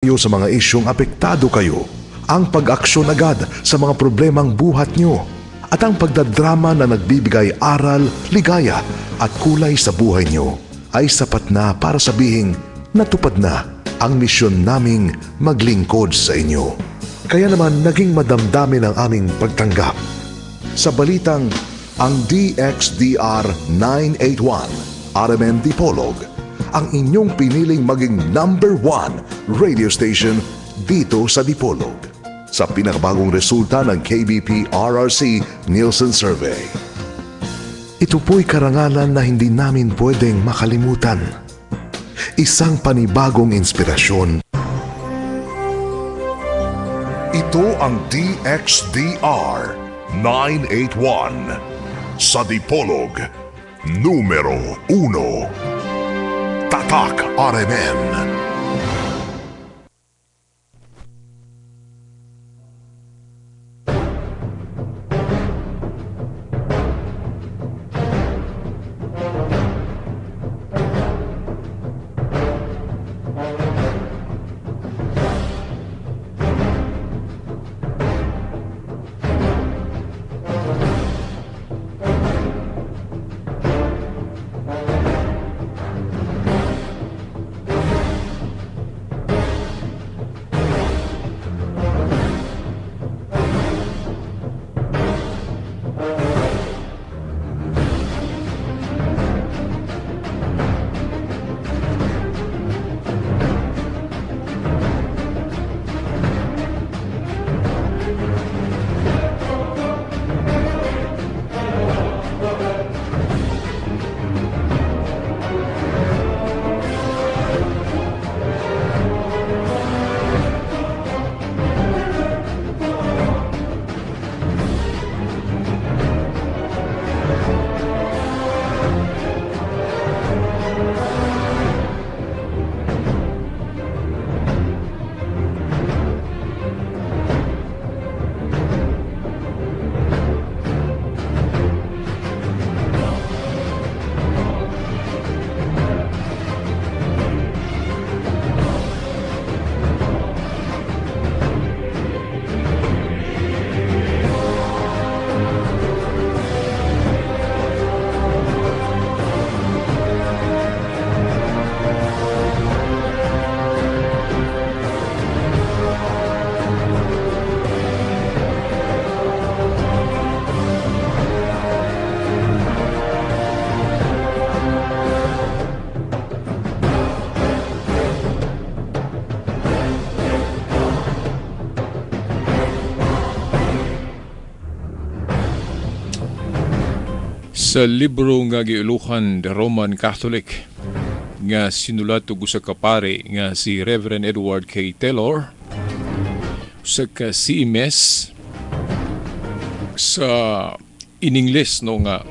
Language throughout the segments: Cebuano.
Kayo sa mga isyong apektado kayo, ang pag-aksyon agad sa mga problemang buhat nyo, at ang pagdadrama na nagbibigay aral, ligaya at kulay sa buhay nyo ay sapat na para sabihing natupad na ang misyon naming maglingkod sa inyo. Kaya naman naging madamdamin ang aming pagtanggap sa balitang ang DXDR 981 RMN Dipolog ang inyong piniling maging number one radio station dito sa Dipolog sa pinakabagong resulta ng KBP RRC Nielsen Survey. Ito po'y karangalan na hindi namin pwedeng makalimutan. Isang panibagong inspirasyon. Ito ang DXDR 981 sa Dipolog, numero 1. Tatak RMN. Sa libro nga giuluhan The Roman Catholic nga sinulat og usa ka pare nga si Reverend Edward K. Taylor, usa ka CMS sa in English no nga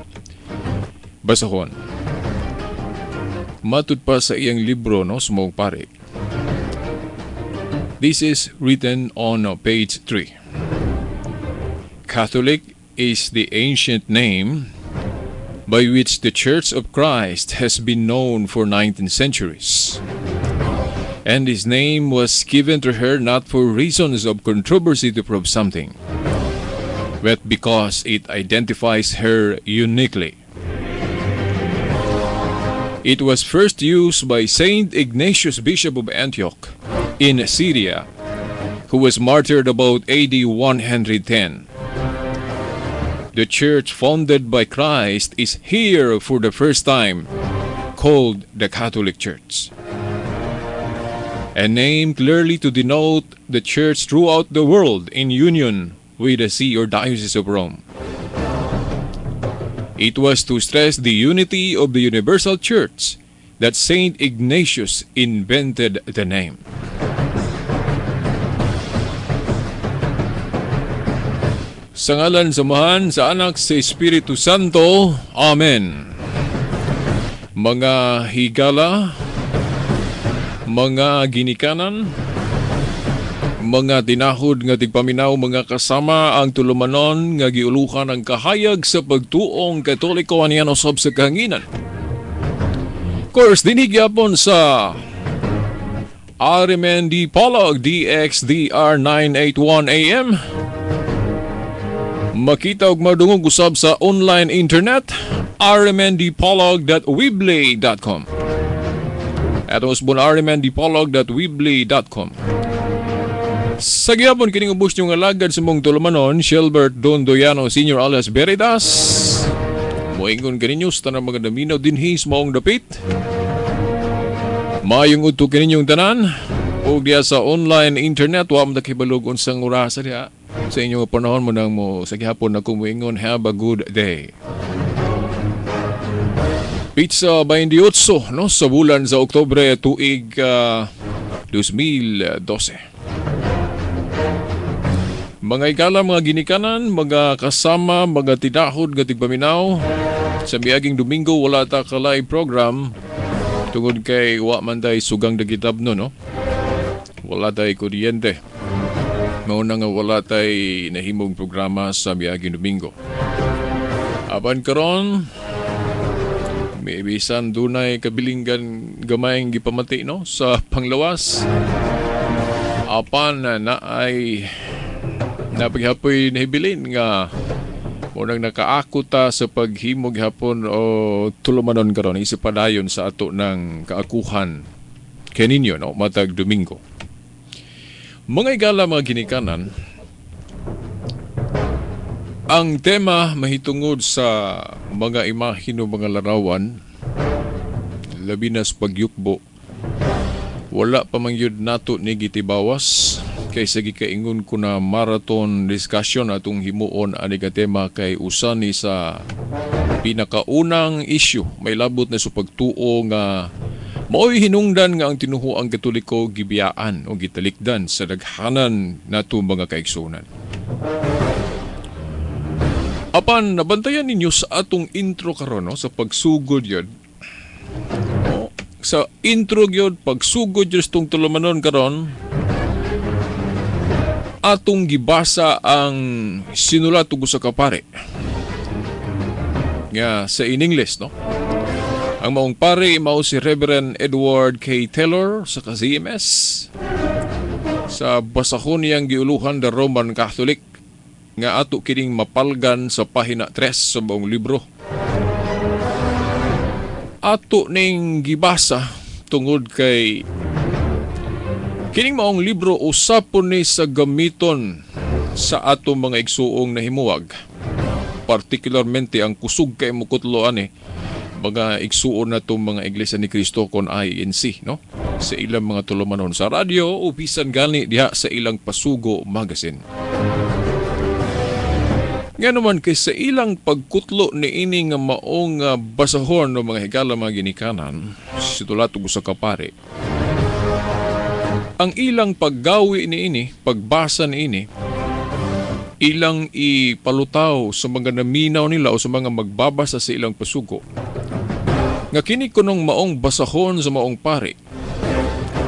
basahon. Matud pa sa iyang libro no sumong pare. This is written on page 3. Catholic is the ancient name by which the Church of Christ has been known for 19 centuries. And his name was given to her not for reasons of controversy to prove something, but because it identifies her uniquely. It was first used by Saint Ignatius, Bishop of Antioch in Syria, who was martyred about AD 110. The church founded by Christ is here for the first time called the Catholic Church, a name clearly to denote the church throughout the world in union with the See or Diocese of Rome. It was to stress the unity of the universal church that Saint Ignatius invented the name. Sa ngalan sa Amahan, sa Anak, sa Espiritu Santo. Amen. Mga higala, mga ginikanan, mga tinahod nga tigpaminaw, mga kasama ang tulumanon nga giulukan ang kahayag sa pagtuong Katoliko aniyan usab sa kahanginan. Course, dinhi gyapon sa Arimen D. Polog, DXDR 981 AM. Makita og madungog usab sa online internet, rmndpolog.weebly.com. Atong usbon, rmndpolog.weebly.com. Sa gihapon kining ubos niyong alagad sa mong tulumanon, Shelbert Don Doyano Sr. alias Veritas. Moingon kaninyo sa tanang mga naminaw dinhi sa maong dapit. Maayong udto kaninyong tanan ug diha sa online internet, wa mo nakibalog unsang orasa diha sa inyong panahon mo nang mo sa gihapon ako moingon, have a good day. Petsa 28, no, sa bulan sa Oktubre, tuig 2012. Mga igala, mga ginikanan, mga kasama, mga tinahod nga tigpaminaw, sa miaging Domingo wala ta ka live program tungod kay wa man tay sugang dagitab, no? Wala tay kuryente. Mao na nga wala tay nahimong programa sa miaging Domingo. Apan karon may bisan dunay kabilinggan gamayng gipamati, no, sa panglawas. Apan na ay napaghapoy nahibilin nga munang nakaako ta sa paghimog hapon o tulumanon karon isip padayon sa ato ng kaakuhan kaninyo, no, matag Domingo. Mga igala, mga ginikanan, ang tema mahitungod sa mga imahen o mga larawan, labi na sa pagyukbo, wala pa man gyud nato ni gitibawas kay sa gikaingon ko na marathon discussion atong himuon ani nga tema kay usa ni sa pinakaunang issue may labot na sa pagtuo nga mao'y hinungdan nga ang tinuhuang Katoliko gibiyaan o gitalikdan sa daghanan nato mga kaigsunan. Apan nabantayan ninyo sa atong intro karon, no, sa pagsugod yun. No, sa intro gyud, pagsugod yun sa tulumanon karon, atong gibasa ang sinulat ug usa ka pare nga sa in English, no? Ang maong pare mao si Reverend Edward K. Taylor sa CMS sa basahon niyang giuluhan The Roman Catholic nga ato kining mapalgan sa pahina 3 sa buong libro. Ato ning gibasa tungod kay kining maong libro usapon ni sa gamiton sa ato mga igsuong nahimuwag. Particularmente ang kusog kay mukutlo ani mga igsuon na itong mga Iglesia ni Cristo kon INC, no, sa ilang mga tulumanon sa radyo o bisan gani diha sa ilang Pasugo magazine. Nga naman kay sa ilang pagkutlo ni ini nga maong basahon ng mga higala, mga ginikanan, situlat ug sa kapare. Ang ilang paggawi ni ini, pagbasa ni ini, ilang ipalutaw sa mga naminaw nila o sa mga magbabasa sa ilang pasugo. Nga kini kunong maong basahon sa maong pare,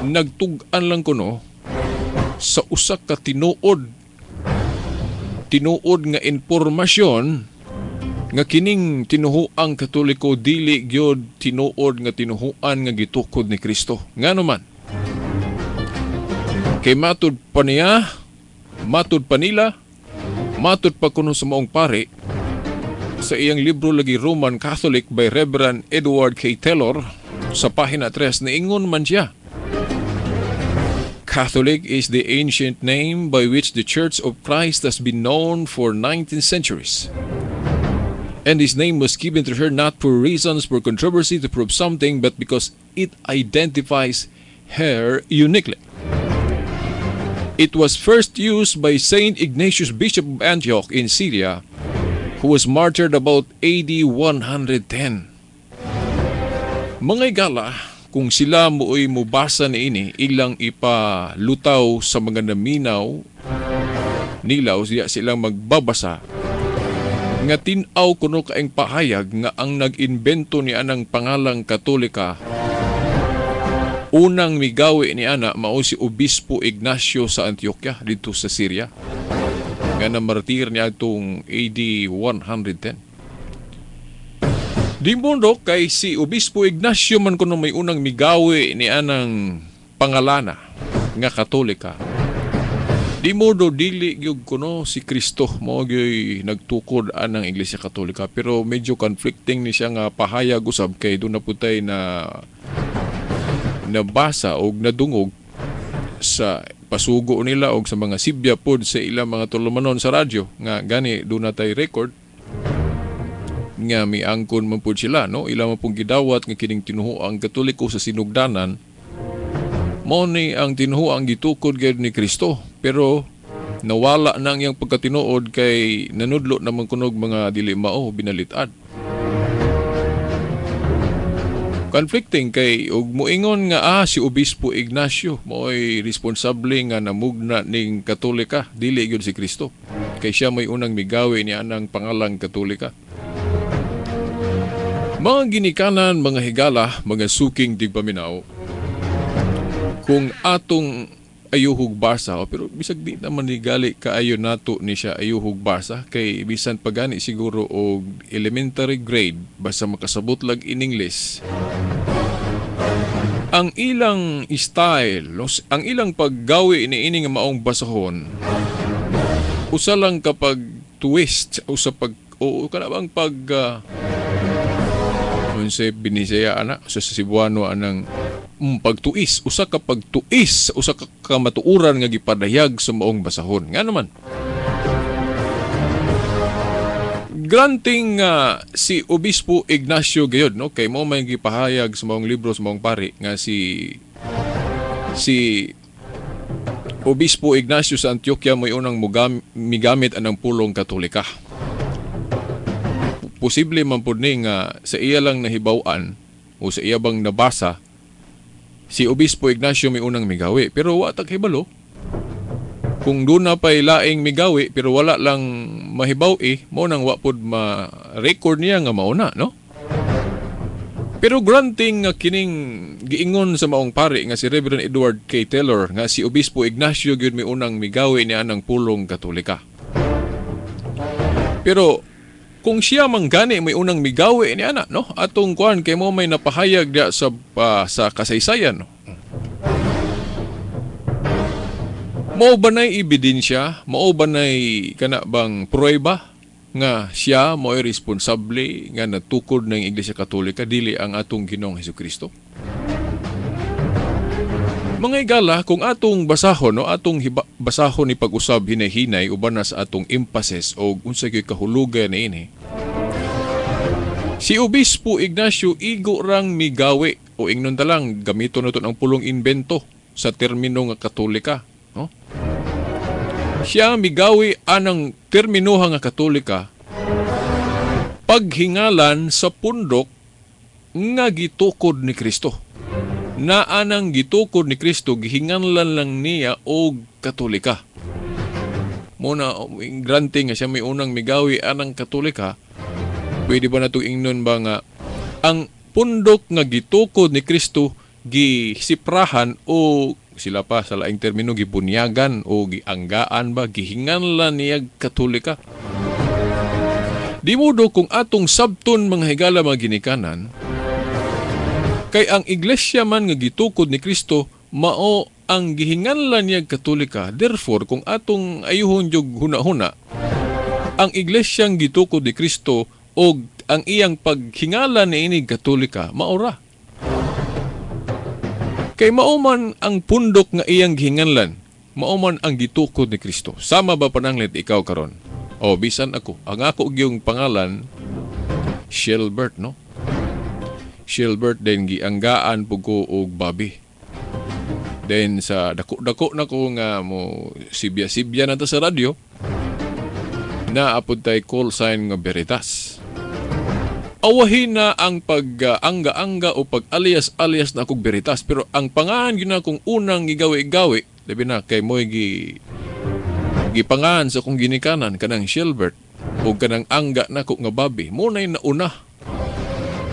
nagtug-an lang kuno sa usa ka tinuod tinuod nga impormasyon nga kining tinuhuang Katoliko dili gyud tinuod nga tinuhuan nga gitukod ni Kristo. Ngano man? Kay matud pa niya, matud pa nila, matud pa kuno sa maong pare, sa iyang libro lagi Roman Catholic by Reverend Edward K. Taylor, sa pahina 3, niingon man siya, "Catholic is the ancient name by which the Church of Christ has been known for 19 centuries. And his name was given to her not for reasons for controversy to prove something, but because it identifies her uniquely. It was first used by Saint Ignatius, Bishop of Antioch in Syria, who was martyred about AD 110." Mga igala, kung sila mooy mubasa ni ini, ilang ipalutaw sa mga naminaw nila o siya silang magbabasa nga tin-aw kuno kaing pahayag nga ang nag-imbento ni anang pangalang Katolika, unang migawi ni ana mao si Obispo Ignacio sa Antioquia dito sa Syria nga namartir niya atong AD 110. Di mundo kay si Obispo Ignacio man kuno may unang migawi ni anang pangalana nga Katolika, di modo dili gyud kuno si Kristo mao gyud nagtukod anang Iglesia Katolika, pero medyo conflicting ni siya nga pahayag usab kay doon na putay na nabasa og nadungog sa pasugo nila og sa mga sibya pod sa ilang mga tulumanon sa radyo nga gani doon na tay record nga miangkon man pud sila, no, ila man pong gidawat nga kining tinuhuang Katoliko sa sinugdanan mao ni ang tinuhuang gitukod gyud ni Kristo, pero nawala na ang iyang pagkatinuod kay nanudlo naman kunog mga dili mao binalit-ad. Conflicting kay og moingon nga si Obispo Ignacio mao'y responsable nga namugna ning Katolika, dili gyud si Kristo kay siya may unang migawi ni anang pangalang Katolika. Mga ginikanan, mga higala, mga suking digpaminaw, kung atong ayuhog basa, oh, pero bisag di naman ni gali kaayo nato ni siya ayuhog basa kay bisan pagani siguro og elementary grade basta makasabot lag in English. Ang ilang style, ang ilang paggawi ni ini nga maong basahon, usa lang kapag twist o sa pag o kana bang pag unsay Binisaya ana sa Cebuano anang pagtuis, usa ka pagtuis, usa ka kamatuoran nga gipadayag sa maong basahon. Nga naman granting si Obispo Ignacio gayod, no, kay mo may gipahayag sa maong libro sa maong pari nga si Obispo Ignacio sa Antioquia may unang migamit anang pulong Katolika. Posible man pud ni nga sa iya lang nahibaw-an o sa iya bang nabasa si Obispo Ignacio may unang migawi, pero wa ta kahibalo kung doon na pa'y laing migawi pero wala lang mahibaw mo nang wa pud ma-record niya nga mauna, no? Pero granting nga kining giingon sa maong pari nga si Reverend Edward K. Taylor nga si Obispo Ignacio gyud may unang migawi niya anang pulong Katolika. Pero kung siya man gani may unang migawi ni ana, no, atong kuan kay mo may napahayag diya sa sa kasaysayan, no? Mao ba nay ebidensya, mao ba nay kana bang pruweba nga siya mo'y responsable nga natukod ng Iglesia Katolika dili ang atong Ginoong Hesukristo? Mga igala, kung atong basahon, no, atong basahon ni pag-usab hinay-hinay uban na sa atong emphasis o unsay gyud kahulugan niini. Si Obispo Ignacio igo rang migawi o ingnon ta lang gamiton nato ang pulong invento sa termino nga Katolika, no? Siya migawi anang terminoha nga Katolika paghingalan sa pundok nga gitukod ni Kristo. Na anang gitukod ni Kristo gihinganlan lang niya og Katolika. Muna granting nga siya may unang migawi anang Katolika, pwede ba natong ingnon ba nga ang pundok nga gitukod ni Kristo gisiprahan o sila pa sa laing termino gibunyagan o gianggaan ba gihinganlan niya Katolika? Di modo kung atong sabton mga higala mga ginikanan, kay ang iglesia man nga gitukod ni Kristo mao ang gihinganlan niya Katolika. Therefore, kung atong ayuhon jug huna-huna, ang iglesyang gitukod ni Kristo og ang iyang paghingalan niini Katolika maora. Kay mao man ang pundok nga iyang gihinganlan, mao man ang gitukod ni Kristo. Sama ba pananglit ikaw karon? O bisan ako, ang ako gyung pangalan Shelbert, no? Shelbert, then gianggaan pug ko og Bobby. Then sa dako-dako na ko nga mo sibya-sibya na ta sa radyo, naapod tay call sign nga Veritas. Awahin na ang pag-angga-angga o pag-alias-alias na akong Veritas, pero ang pangahan gyud na akong unang gigawi-gawi, labi na kay mo'y gipangahan sa akong ginikanan kanang Shelbert o kanang angga nako nga Bobby, mo na'y nauna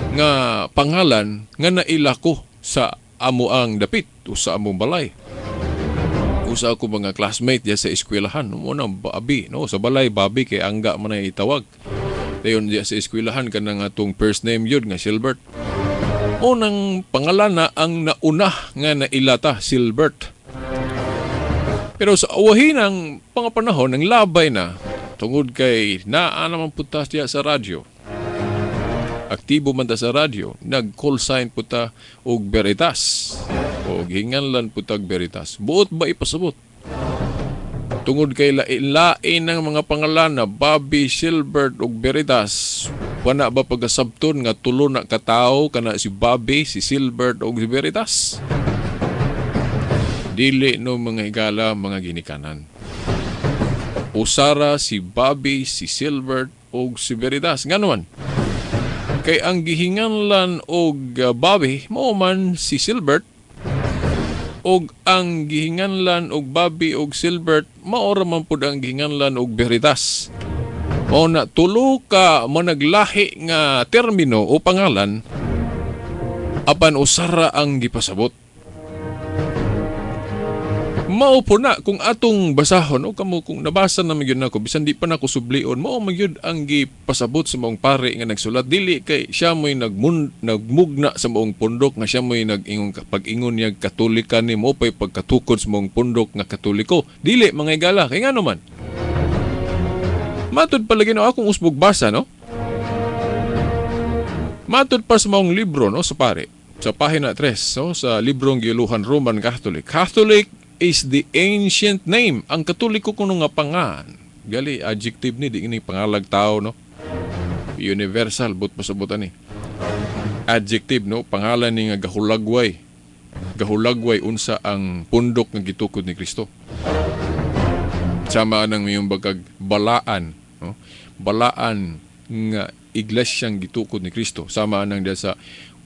nga pangalan nga naila ko sa amo ang dapit o sa among balay. Usa ako mga classmate diya sa eskwelahan, no, mo na Bobby, no, sa balay Bobby kay angga man ay itawag. Dayon diya sa eskwelahan kanang atong first name yun nga Shelbert. Unang pangalan na ang nauna nga nailata, Silbert. Pero sa awahinang pangapanahon, ang labay na tungod kay naa naman pud ta diya sa radyo. Aktibo man ta sa radyo, nag-call sign pud ta og Veritas. O gihinganlan pud tag Veritas. Buot ba ipasabot? Tungod kay lain ng mga pangalan na Bobby, Silbert ug Veritas, wala ba pagkasabton nga tulo na katawo kana si Bobby, si Silbert ug si Veritas? Dili no, mga higala, mga ginikanan. Usara si Bobby, si Silbert ug si Veritas. Ngano man? Kay ang gihinganlan og Bobby mao man si Silbert, og ang gihinganlan og Bobby og Silbert mao ra man pud ang gihinganlan og Veritas. Mao na tulo ka managlahi nga termino o pangalan apan usara ang gipasabot. Mao po na kung atong basahon o kamo kung nabasa na magyud nako, bisan di pa nako sublion, mao magyud ang gipasabot sa maong pare nga nagsulat. Dili kay siya mo'y nagmugna sa maong pundok nga siya mo'y nag-ingon, pag-ingon niya Katolika ni mo pa'y pagkatukod sa maong pundok nga Katoliko. Dili, mga higala, kay ngano man? Matud palagi no akong usbog basa, no? Matud pa sa maong libro, no, sa pare, sa pahina 3, no, sa librong giuluhan Roman Catholic. Catholic is the ancient name. Ang Katoliko kuno nga pangan. Gali adjective ni, di ini pangalag tao, no. Universal but pasabutan ni. Adjective, no, pangalan ni nga gahulagway. Gahulagway unsa ang pundok nga gitukod ni Kristo. Sama nang mayong bagag balaan, no? Balaan nga iglesyang gitukod ni Kristo. Sama nang diya sa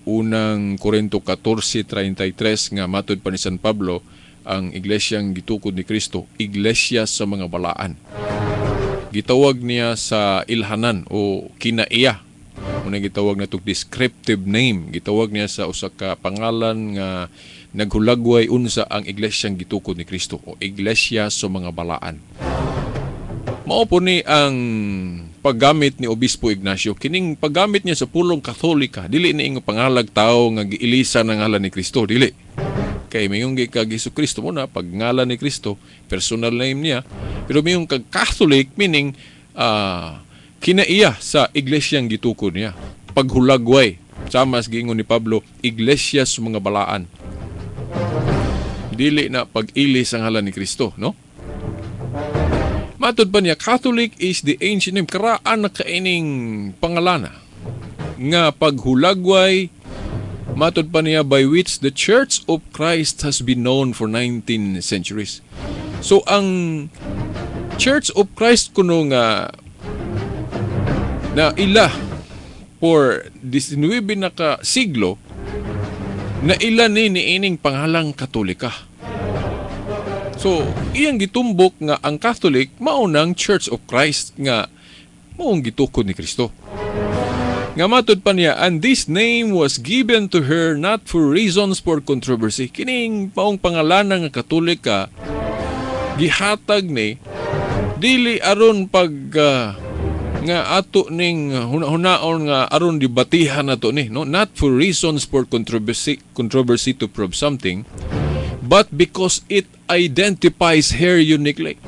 unang Korinto 14:33 nga matud pa ni San Pablo, ang iglesyang gitukod ni Kristo, iglesia sa mga balaan. Gitawag niya sa ilhanan o kinaiya. Una gitawag na itong descriptive name. Gitawag niya sa usa ka pangalan nga naghulagway unsa ang iglesyang gitukod ni Kristo o iglesia sa mga balaan. Mao po ni ang paggamit ni Obispo Ignacio. Kining paggamit niya sa pulong Katolika, dili ni ingo pangalag tao nga giilisa ng ngalan ni Kristo, dili. Kay mayong kag Hesus Kristo mo na pag ngalan ni Kristo, personal name niya. Pero mayong kag Catholic, meaning kinaiya sa iglesyang gitukod niya. Paghulagway, sama sa giingon ni Pablo, iglesia sa mga balaan. Dili na pag-ilis ang ngalan ni Kristo, no? Matod pa niya, Catholic is the ancient name. Karaan na kaining pangalana nga paghulagway. Matod pa niya, by which the Church of Christ has been known for 19 centuries. So, ang Church of Christ kuno nga na ila for 19 na ka siglo na ila ni niining pangalang Katolika. So, iyang gitumbok nga ang Catholic maunang Church of Christ nga maong gitukod ni Kristo. Nga matud pa niya, and this name was given to her not for reasons for controversy. Kining maong pangalanan nga Katolika gihatag ni dili aron pag nga ato ning hunaon nga aron debatihan nato ni, no, not for reasons for controversy to prove something, but because it identifies her uniquely.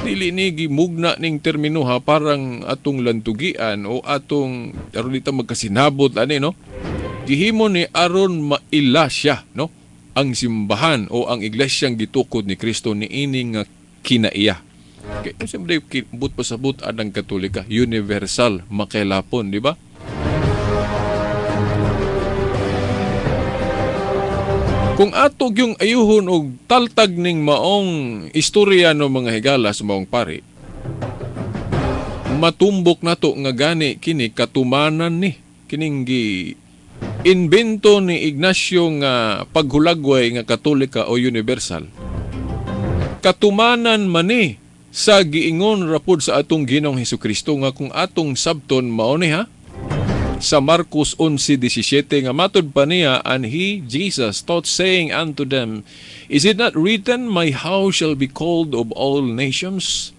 Dili ni gimugna ning termino ha parang atong lantugian o atong aron dita magkasinabot ani, no. Gihimo ni aron maila siya, no, ang simbahan o ang iglesyang gitukod ni Kristo niini nga kinaiya. Kay siyempre but pasabot anang Katolika, universal, makailapon, di ba? Kung ato yung ayuhon og taltag ning maong istorya no mga higala sa maong pari, matumbok nato nga gani kini katumanan ni kining gi invento ni Ignacio nga paghulagway nga Katolika o universal. Katumanan man ni sa giingon rapod sa atong Ginoong Hesukristo nga kung atong sabton mao ni ha sa Marcos 11:17 nga matud pa niya, and he, Jesus, taught saying unto them, is it not written, my house shall be called of all nations,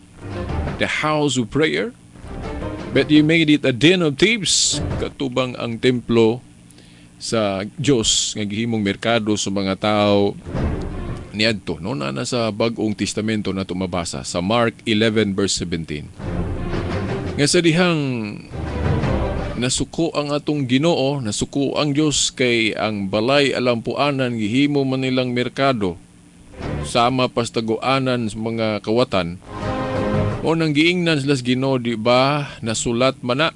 the house of prayer? But you made it a den of thieves. Katubang ang templo Sa Dios nga gihimong merkado sa mga tao niadto, no, na sa Bag-ong Testamento nato mabasa sa Mark 11 verse 17 nga sa dihang nasuko ang atong Ginoo, nasuko ang Dios kay ang balay alampuanan gihimo man nilang merkado sama pastaguanan sa mga kawatan. O nang giingnan sila sa Ginoo, "Di ba nasulat man na?"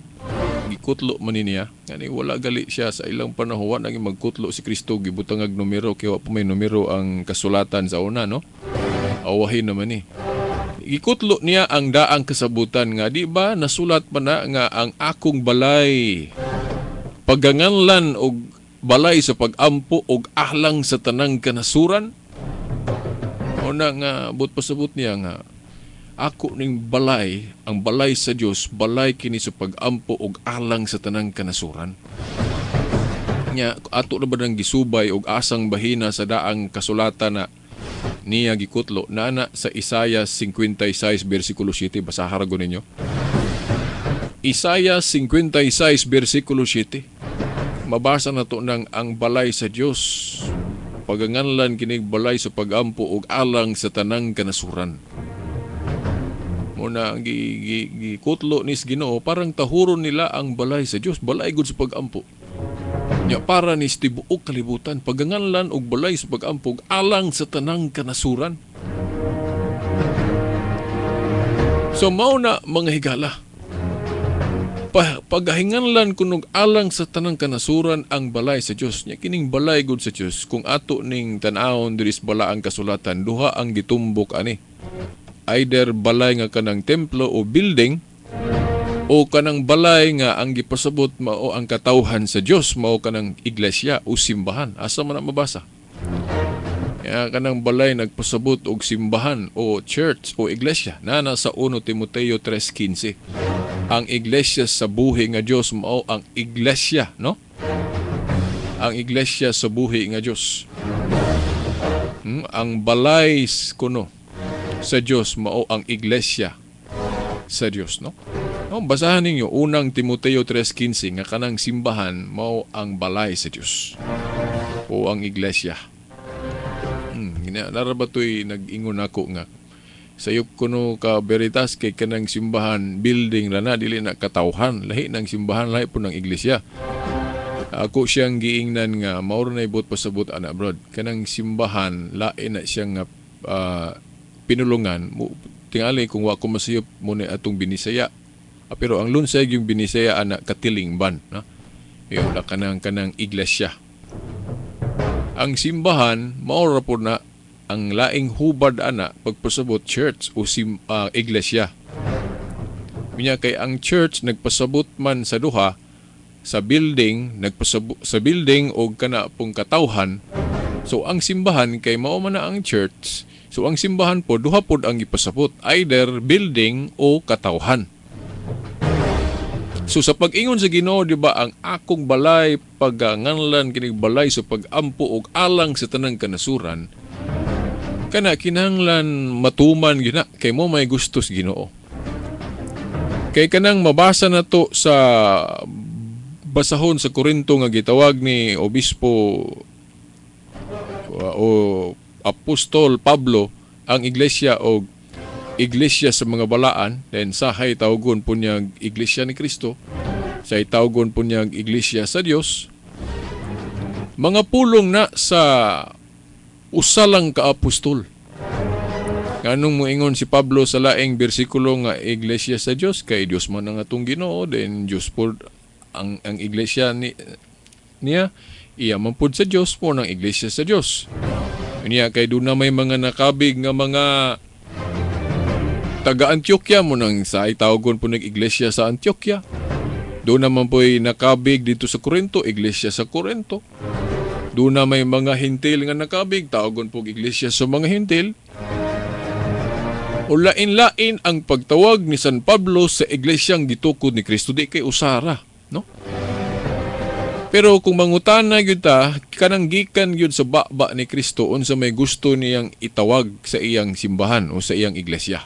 Gikutlo man ni niya. Ngani wala gali siya sa ilang panahon, wa nang magkutlo si Kristo, gibutangag numero kay wa pa may numero ang kasulatan sa una, no? Awahin naman ni. Gikutlo niya ang daang kasabutan nga, "Di ba nasulat man na nga ang akong balay paganganlan og balay sa pagampo og ahlang sa tanang kanasuran?" O na nga but pasabot niya nga ako ning balay, ang balay sa Dios, balay kini sa pagampo og alang sa tanang kanasuran. Nya ato na ba nang gisubay og asang bahina sa daang kasulatan na niya gikutlo nana sa Isaiah 56 versikulo 7? Basahan ra ninyo. Isaiah 56 versikulo 7. Mabasa na to ng ang balay sa Dios paganganlan kinig balay sa pagampo og alang sa tanang kanasuran. Muna ang gikutlo ni Ginoo, parang tahuron nila ang balay sa Dios, balay gud sa pagampo. Nya para ni tibuok kalibutan, paganganlan og balay sa pagampo og alang sa tanang kanasuran. So mao na, mga higala. Pagahinganlan kunog alang sa tanang kanasuran ang balay sa Dios. Nya kining balay gud sa Dios, kung ato ning tan-awon diri sa balaang kasulatan, duha ang gitumbok ani. Either balay nga kanang templo o building o kanang balay nga ang gipasabot mao ang katawhan sa Dios, mao kanang iglesia o simbahan. Asa man na mabasa? Ya, kanang balay nagpasabot og simbahan o church o iglesia na sa 1 Timoteo 3:15. Ang iglesia sa buhi nga Dios mao ang iglesia, no? Ang iglesia sa buhi nga Dios. Ang balay kuno sa Dios mao ang iglesia sa Dios, no? No, basahan ninyo unang Timoteo 3:15 nga kanang simbahan mao ang balay sa Dios o ang iglesia. Nara ba to'y nag-ingon ako nga sayop kuno ka veritas kay kanang simbahan building ra na, dili na katawhan? Lahi ng simbahan, lahi po ng iglesia. Ako siyang giingnan nga mao ra na ibot pasabot ana, brod, kanang simbahan lain na siyang nga pinulungan mo. Tingali kung wa ko masayop mo na atong Binisaya. Pero ang lunsay yung Binisaya ana katilingban, no? Yung kanang kanang iglesia. Ang simbahan mao ra po na ang laing hubad ana pagpasabot church o iglesia. Unya kay ang church nagpasabot man sa duha, sa building, nagpasabot sa building og kana pong katawhan. So ang simbahan kay mao man na ang church. So ang simbahan po duha pod ang gipasabot, either building o katawhan. So sa pag-ingon sa Ginoo, di ba, ang akong balay paganganlan kinig balay sa pag-ampo og alang sa tanang kanasuran, kana kinahanglan matuman gyud na kay mo may gusto sa Ginoo. Kay kanang mabasa na to sa basahon sa Korinto nga gitawag ni Obispo o Apostol Pablo ang iglesia og iglesia sa mga balaan, then sahay tawgon po niya iglesia ni Kristo, say tawgon po niya iglesia sa Dios. Mga pulong na sa usa lang ka apostol. Nganong moingon si Pablo sa laing bersikulo nga iglesia sa Dios? Kay Dios man ang atong Ginoo, then Dios po ang iglesia ni niya, iya man pud sa Dios po ng iglesia sa Dios. Niya kay doon na may mga nakabig nga mga taga Antioquia mo nang sa itawagon po ng iglesia sa Antioquia. Doon naman po'y nakabig dito sa Corinto, iglesia sa Corinto. Doon na may mga hintil nga nakabig, tawagon po iglesia sa mga hintil. O lain-lain ang pagtawag ni San Pablo sa iglesyang gitukod ni Kristo, di kay usara, no? Pero kung mangutana gyud ta, kanang gikan gyud sa baba ni Kristo unsa may gusto niyang itawag sa iyang simbahan o sa iyang iglesia.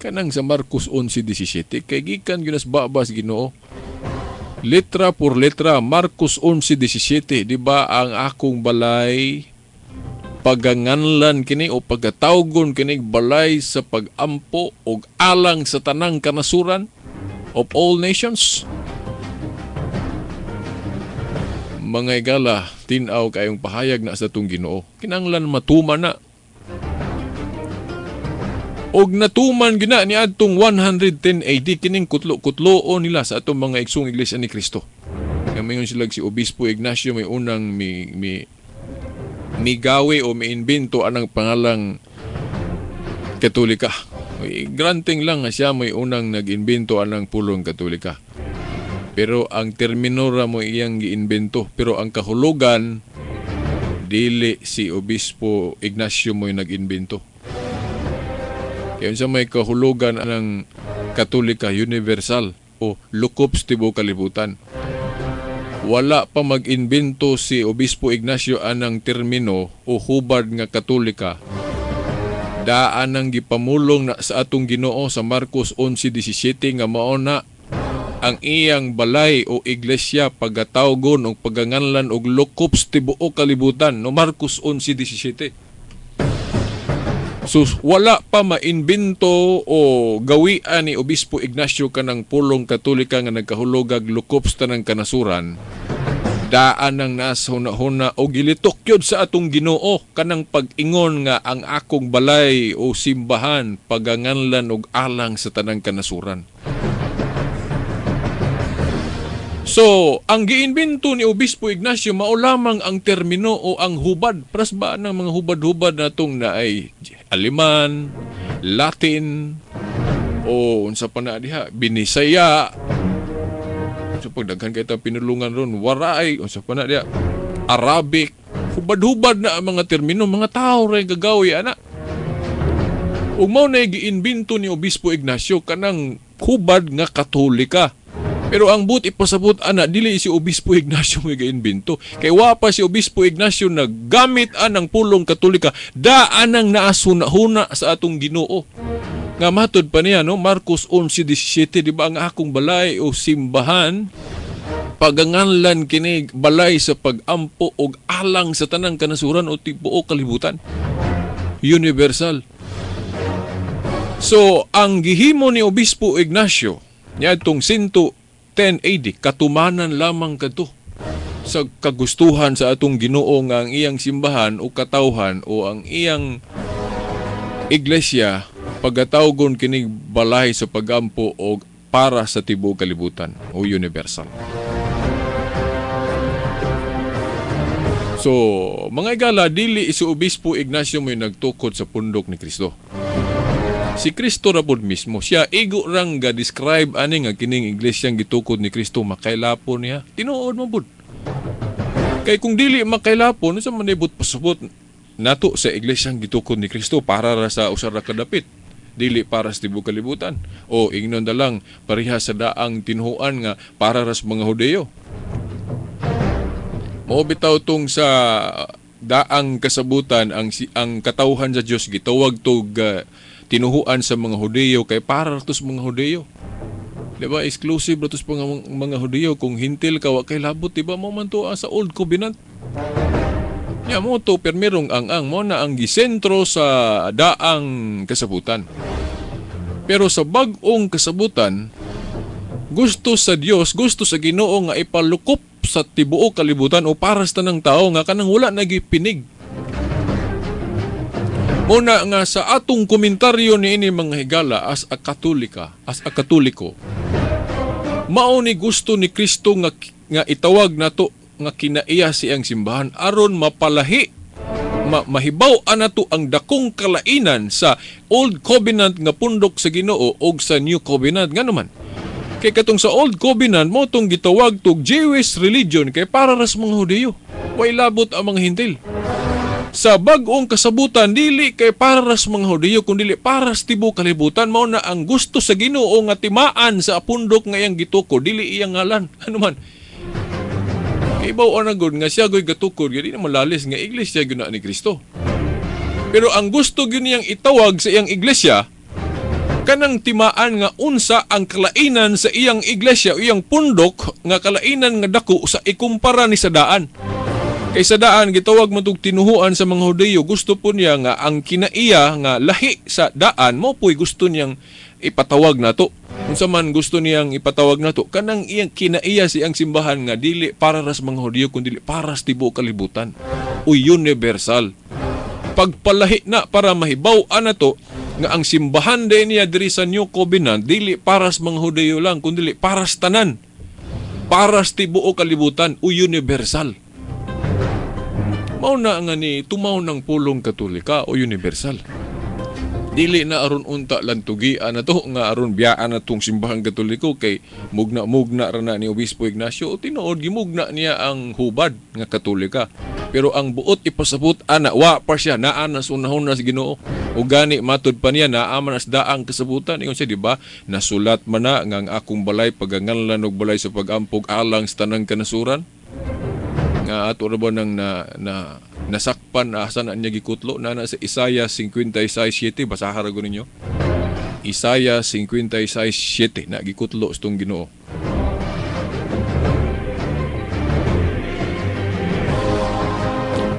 Kanang sa Marcos 11:17, kay gikan gyud sa baba sa Ginoo. Letra por letra, Marcos 11:17, di ba ang akong balay paganganlan kini o pagatawgon kini balay sa pagampo og alang sa tanang kanasuran of all nations? Mga igala, tin-aw kayong pahayag na sa atong Ginoo. Kinahanglan matuman na. Og natuman gina ni adtong 110 AD kining kutlo-kutloon nila sa atong mga igsong Iglesia ni Cristo. Nga mingon sila si Obispo Ignacio may unang migawi o miimbento anang pangalang Katolika. Granting lang nga siya may unang nag-imbento anang pulong Katolika. Pero ang termino ra mo iyang giimbento, pero ang kahulugan dili si Obispo Ignacio mo'y nag-imbento. Kaya unsa may kahulugan ang Katolika, universal o lukop sa tibuok kalibutan. Wala pa mag-imbento si Obispo Ignacio anang termino o hubad nga Katolika. Daan ang gipamulong na sa atong Ginoo sa Marcos 11:17 nga mao na ang iyang balay o iglesia pagatawgon og paganganlan og lukop sa tibuok kalibutan, no Marcos 11:17. So wala pa mainbento o gawian ni Obispo Ignacio kanang pulong Katolika nga nagkahulogag lukop sa tanang kanasuran. Daan ang naas huna-huna o gilitok yun sa atong Ginoo kanang pag-ingon nga ang akong balay o simbahan paganganlan og alang sa tanang kanasuran. So, ang giimbento ni Obispo Ignacio mao lamang ang termino o ang hubad. Pras ba ng mga hubad-hubad natong na ay Aleman, Latin, o unsa pa na diha, Binisaya. So, pagdaghan kay tang pinulungan ron, Waray, unsa pa na diha, Arabic. Hubad-hubad na ang mga termino, mga tao ray gagawi ana. Ug mao na giimbento ni Obispo Ignacio kanang hubad nga Katolika. Pero ang but ipasabot ana dili si Obispo Ignacio may giimbento. Kay wa pa si Obispo Ignacio naggamit anang pulong Katolika, daan ang naasuna-huna sa atong Ginoo. Nga matod pa niya no, Marcos 11:17, di ba ang akong balay o simbahan paganganlan kini balay sa pagampo og alang sa tanang kanasuran o tibuok kalibutan. Universal. So ang gihimo ni Obispo Ignacio niadtong 110 AD, katumanan lamang kadto sa kagustuhan sa atong Ginoo nga ang iyang simbahan o katawhan o ang iyang iglesia pagatawgon kini balay sa pagampo og para sa tibuok kalibutan o universal. So, mga igala, dili si Obispo Ignacio mo'y nagtukod sa pundok ni Kristo. Si Kristo ra pod mismo. Siya igo rang ga-describe ani nga kining iglesyang gitukod ni Kristo makailapon niya. Tinuod man pud. Kay kung dili makailapon, unsa man ibot pasabot nato sa iglesyang gitukod ni Kristo para ra sa usa ra ka dapit, dili para sa tibuok kalibutan. O ingnon da lang pareha sa daang tinuoan nga para ra sa mga Hudeyo. Mao bitaw tong sa daang kasabutan ang katawhan sa Dios gitawag tog tinuhuan sa mga Hudeyo kay para ra to sa mga Hudeyo. Di ba? Exclusive ra to sa mga Hudeyo. Kung hintil ka wa kay labot, di ba? Mao man to sa Old Covenant. Nya mo to permirong ang mo na ang gisentro sa daang kasabutan. Pero sa bag-ong kasabutan, gusto sa Dios, gusto sa Ginoo nga ipalukop sa tibuok kalibutan o para sa tanang tao nga kanang wala nagipinig. Muna nga sa atong komentaryo niini mga higala as a Katolika, as a Katoliko, mao ni gusto ni Kristo nga itawag nato nga kinaiya siyang simbahan aron mapalahi, mahibaw-an nato ang dakong kalainan sa Old Covenant nga pundok sa Ginoo og sa New Covenant. Ngano man? Kay katong sa Old Covenant mo tong gitawag tog Jewish religion kay para ra sa mga Hudiyo. Way labot ang mga Hintil. Sa bag-ong kasabutan dili kay para ra sa mga Hudiyo kun dili para sa tibuok kalibutan. Mao na ang gusto sa Ginoo nga timaan sa pundok nga iyang gitukod dili iyang ngalan. Ano man? Kay baw-an na gud nga siya goy gatukod gyud, di na malalis nga iglesia gyud na ni Kristo. Pero ang gusto gyud niyang itawag sa iyang iglesia Kanang timaan nga unsa ang kalainan sa iyang iglesia, iyang pundok nga kalainan nga dako sa ikumpara ni sa daan. Kay sa daan gitawag man tog tinuhuan sa mga Hudiyo, gusto po niya nga ang kinaiya nga lahi sa daan mo po'y gusto niyang ipatawag nato. Unsa man gusto niyang ipatawag nato, kanang iyang kinaiya siyang simbahan nga dili para ras mga Hudiyo kundi para sa tibuok kalibutan o universal. Pagpalahi na para mahibaw-an nato nga ang simbahan din niya diri sa New Covenant dili para sa mga Hudiyo lang kundi para sa tanan, para sa tibuok kalibutan o universal. Mao na nga ni tumaw ng pulong Katolika o universal. Dili na aron unta lantugian na to nga aron biyaan na tong simbahang Katoliko kay mugna-mugna ra na ni Obispo Ignacio o tinuod gimugna niya ang hubad nga Katolika. Pero ang buot ipasabot ana wa pa siya naa na sunahon na sa Ginoo. O gani matud pa niya naa man as daang kasabutan ingon siya, di ba? Nasulat man na nga ang akong balay paganganlan og balay sa pag-ampog alang sa tanang kanasuran. Nga ato ra ba nang na nasakpan asa na niya gikutlo na sa Isaiah 56:7, basaha ra ninyo. Isaiah 56:7 na gikutlo sa tong Ginoo.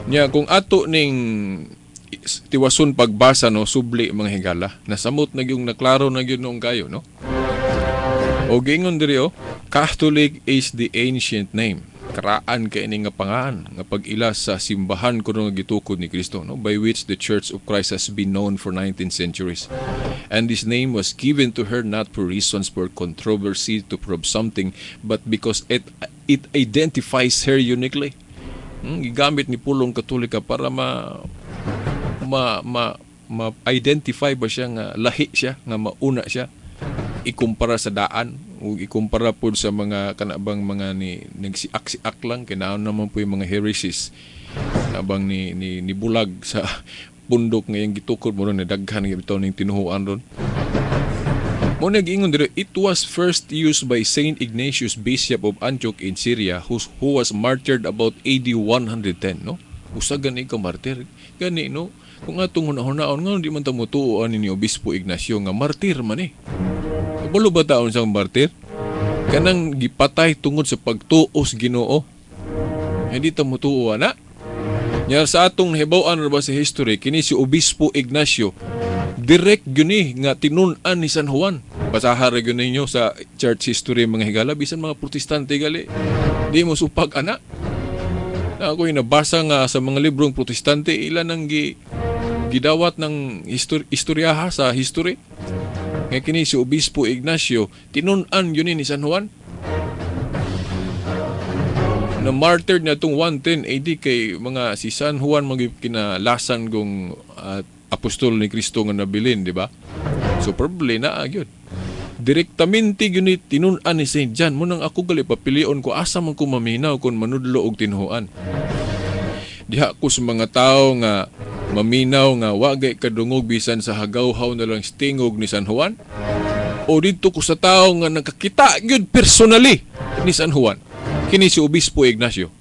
Nya kung ato ning tiwason pagbasa no subli mga higala, nasamot na gyud naklaro na gyud noong kayo no. O giingon diri oh, Catholic is the ancient name. Karaan kay ini nga pangaan nga pag-ila sa simbahan kuno nga gitukod ni Kristo no, by which the Church of Christ has been known for 19 centuries. And this name was given to her not for reasons for controversy to prove something, but because it identifies her uniquely. Gigamit ni pulong Katolika para ma ma ma ma-identify ba siya nga lahi siya, nga mauna siya ikumpara sa daan o ikumpara po sa mga kanabang mga ni nagsiak-siak lang kinaon naman po yung mga heresies nabang ni bulag sa pundok ngayong gitukod mo ron, daghan nga bitaw ning tinuhuan ron. Mo nag-ingon diri, it was first used by Saint Ignatius, Bishop of Antioch in Syria, who was martyred about AD 110, no? Usa gani ka martyr. Gani no, kung atong hunahunahon nga di man ta motuo ani ni Obispo Ignacio nga martir man eh. Kabalo ba taon sa martir? Kanang gipatay tungod sa pagtuos Ginoo. Hindi ta motuo ana. Nya sa atong nahibaw-an ra ba sa history kini si Obispo Ignacio direct gyud ni nga tinun-an ni San Juan. Basaha ra gyud ninyo sa church history mga higala, bisan mga Protestante gali di mo supag ana. Na ako nabasa nga sa mga librong Protestante ilan ang gidawat ng istoryaha sa history. Nga kini si Obispo Ignacio tinun-an yun ni San Juan. Na martyred na itong 110 AD kay mga si San Juan kinalasan kong apostol ni Kristo nga nabilin, di ba? So probably naa gyud. Direktamente gyud ni tinun-an ni Saint John. Munang ako gali papilion ko asa man ko maminaw kon manudlo og tinuhuan. Diha ko sa mga tao nga maminaw nga wagay kadungog bisan sa hagawhaw na lang stingog ni San Juan, o didto ko sa tao nga nakakita gyud personally ni San Juan. Kini si Obispo Ignacio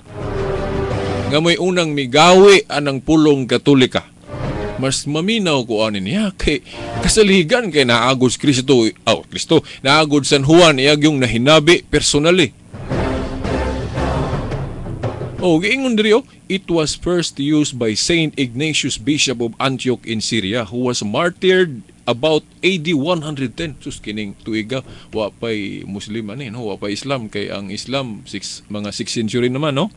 nga may unang migawi anang pulong Katolika. Mas maminaw ko ani niya kay kasaligan kay naagod Kristo, oh Kristo, naagod San Juan iyag yung nahinabi personally. Oh, giingon diri oh, it was first used by Saint Ignatius, Bishop of Antioch in Syria, who was martyred about AD 110. Sus kining tuiga wa pay Muslim ani no, wa pay Islam kay ang Islam mga 6th century naman no.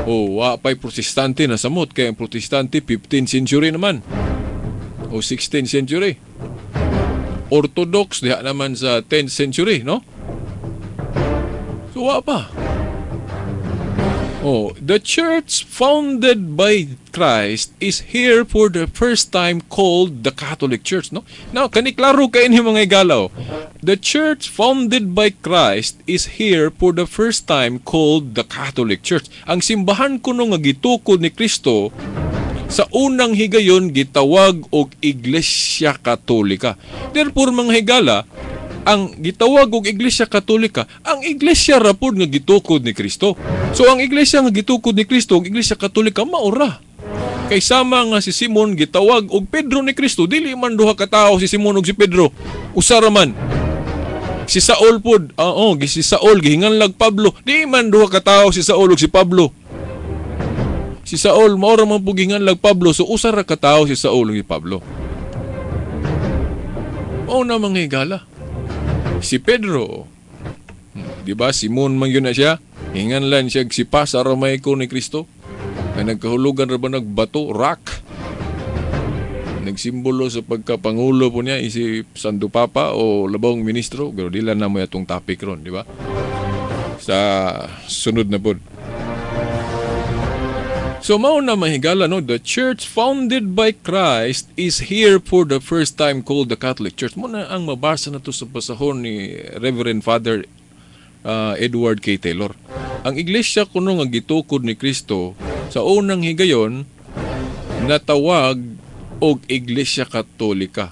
Oh, wa pay Protestante na samot kay ang Protestante 15th century naman. O 16th century. Orthodox diha naman sa 10th century no. So wa pa. Oh, the church founded by Christ is here for the first time called the Catholic Church, no? Now, kani klaro kay ini mga igalaw. The church founded by Christ is here for the first time called the Catholic Church. Ang simbahan kuno nga gitukod ni Kristo sa unang higayon gitawag og Iglesia Katolika. Therefore, mga higala, ang gitawag og Iglesia Katolika, ang iglesia ra pod nga gitukod ni Kristo. So ang iglesia nga gitukod ni Kristo, ang Iglesia Katolika maura. Kay sama nga si Simon gitawag og Pedro ni Kristo, dili man duha ka tawo si Simon ug si Pedro. Usa ra man. Si Saul pod, oo, si Saul gihinganlag Pablo, di man duha ka tawo si Saul ug si Pablo. Si Saul mao ra man pud gihinganlag Pablo, so usa ra ka tawo si Saul ug si Pablo. Mao na, mga higala. Si Pedro, di ba, Simon man yun na siya, hinganlan siya sipa sa Aramaico ni Kristo, nga nagkahulugan ra ba nagbato, rock. Nagsimbolo sa pagkapangulo po niya, isip Santo Papa o labong ministro, pero di lang na mo atong topic ron, di ba? Sa sunod na po. So mao na, mga higala, no, the church founded by Christ is here for the first time called the Catholic Church. Mao na ang mabasa na to sa pasahon ni Reverend Father Edward K. Taylor. Ang iglesia kuno nga gitukod ni Kristo sa unang higayon natawag og Iglesia Katolika.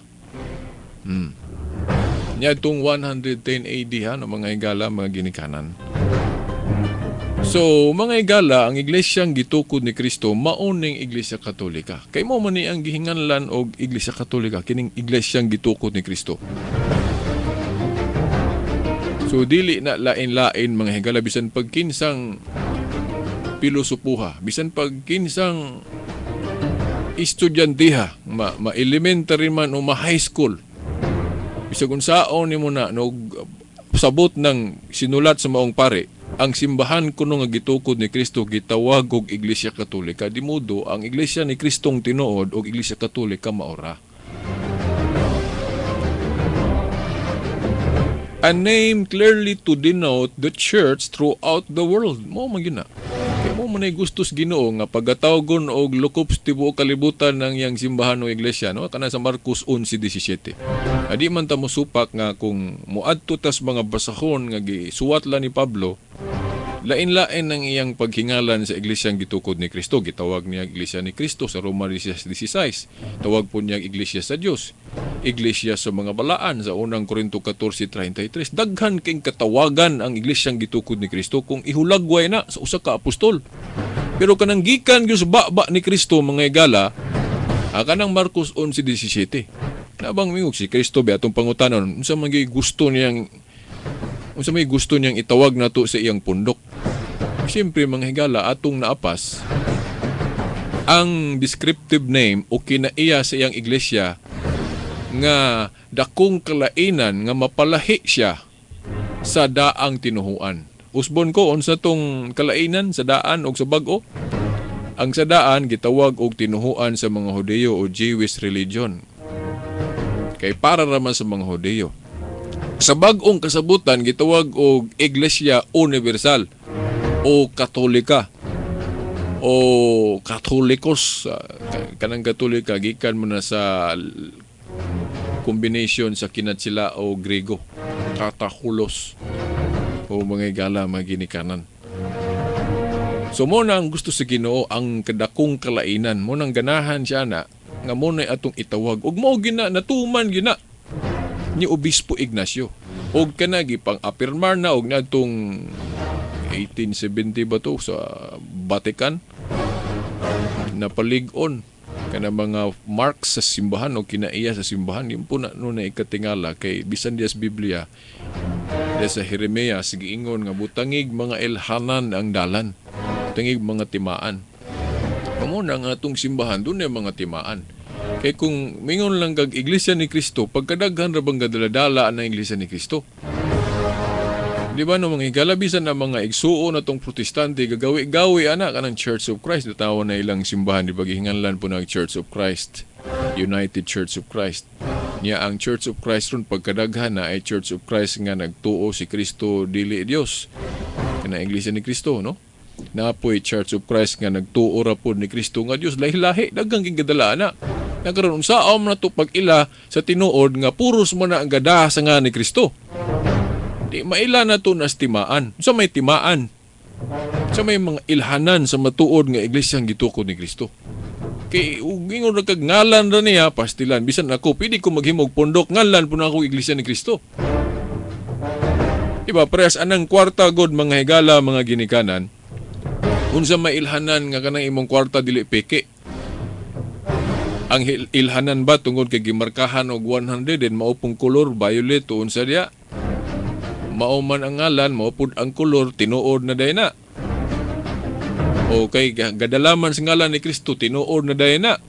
Niadtong 110 AD ha, no, mga higala, mga ginikanan. So, mga higala, ang iglesyang gitukod ni Kristo mao ning Iglesia Katolika. Kay mao man ni ang gihinganlan og Iglesia Katolika kining iglesyang gitukod ni Kristo. So dili na lain-lain, mga higala, bisan pagkinsang pilosopuha, bisan pagkinsang estudyanteha, ma elementary man o ma high school. Bisag unsaon nimo na no sabot ng sinulat sa maong pare, ang simbahan kuno nga gitukod ni Kristo gitawag og Iglesia Katolika. Di modo ang Iglesia ni Kristong tinuod og Iglesia Katolika maora. A name clearly to denote the church throughout the world. Mao man gyud na. Kay mao man ay gustos Ginoo nga pagatawagon og lukop sa tibuok kalibutan ng iyang simbahan o iglesia, no? Kana sa Marcos 11:17. Adi man ta mosupak nga kung moadto tas mga basahon nga gisuwat la ni Pablo, lain-lain ang iyang paghingalan sa iglesyang gitukod ni Kristo. Gitawag niya Iglesia ni Kristo sa Roma 16:16. Tawag po niya Iglesia sa Dios, Iglesia sa mga balaan sa unang Korinto 14:33. Daghan king katawagan ang iglesyang gitukod ni Kristo kung ihulagway na sa usa ka apostol. Pero kanang gikan gyud sa baba ni Kristo, mga higala, kanang Marcos 11:17. Nabang mingog si Kristo ba atong pangutanon, unsa may gusto niyang itawag nato sa iyang pundok? Siyempre, mga higala, atong naapas ang descriptive name o kinaiya sa iyang iglesia nga dakong kalainan nga mapalahi siya sa daang tinuhuan. Usbon ko unsa tong kalainan sa daan og sa bag-o. Ang sa daan gitawag og tinuhuan sa mga Hudiyo o Jewish religion. Kay para raman sa mga Hudiyo. Sa bag-ong kasabutan gitawag og Iglesia Universal o Katolika o Katolikos. Kanang Katolika gikan mo na sa combination sa kinatsila o Grego, katakulos o mga higala, mga ginikanan. So mo na ang gusto sa Ginoo, ang kadakong kalainan mo nang ganahan siya na nga mo na atong itawag ug mao gina natuman gina ni Obispo Ignacio og kana gipang apirmar na og nadtong 1870 ba to sa Vatican, napalig-on kana mga marks sa simbahan o kinaiya sa simbahan. Yun po na no na ikatingala kay bisan diya sa Biblia, diya sa Jeremias, giingon nga butangig mga elhanan ang dalan, butangig mga timaan. Amo na nga atong simbahan doon yung mga timaan. Kay kung mingon lang kag Iglesia ni Kristo, pagkadaghan ra bang gadala-dala ang Iglesia ni Kristo? Di ba no, mga higala, bisan na mga igsuon na tong Protestante, gagawi-gawi ana kanang Church of Christ, natawa na ilang simbahan, di ba gihinganlan po ng Church of Christ, United Church of Christ. Niya ang Church of Christ ron pagkadaghan na ay Church of Christ nga nagtuo si Kristo dili Dios. Kana Iglesia ni Kristo, no? Napoy Church of Christ nga nagtuo ra pod ni Kristo nga Dios, lahi-lahi daghang gingadala na. Nagkaroon unsaon man nato pag-ila sa tinuod nga puros man na ang gada sa nga ni Kristo. Di maila na to nas timaan. Sa may timaan, sa may mga ilhanan sa matuod nga iglesia ang gitukod ni Kristo. Kay ug ingon ra kag ngalan ra niya pastilan, bisan ako pwede ko maghimog pundok, ngalan po na ako Iglesia ni Kristo. Diba parehas anang kwarta god, mga higala, mga ginikanan. Unsa may ilhanan nga kanang imong kwarta dili peke. Ang ilhanan ba tungod kay gimarkahan og 100 din mao pong kolor violet o unsa diya? Mao man ang ngalan, mao pud ang kolor, tinuod na day na. O kay gadalaman sa ngalan ni Kristo, tinuod na day na.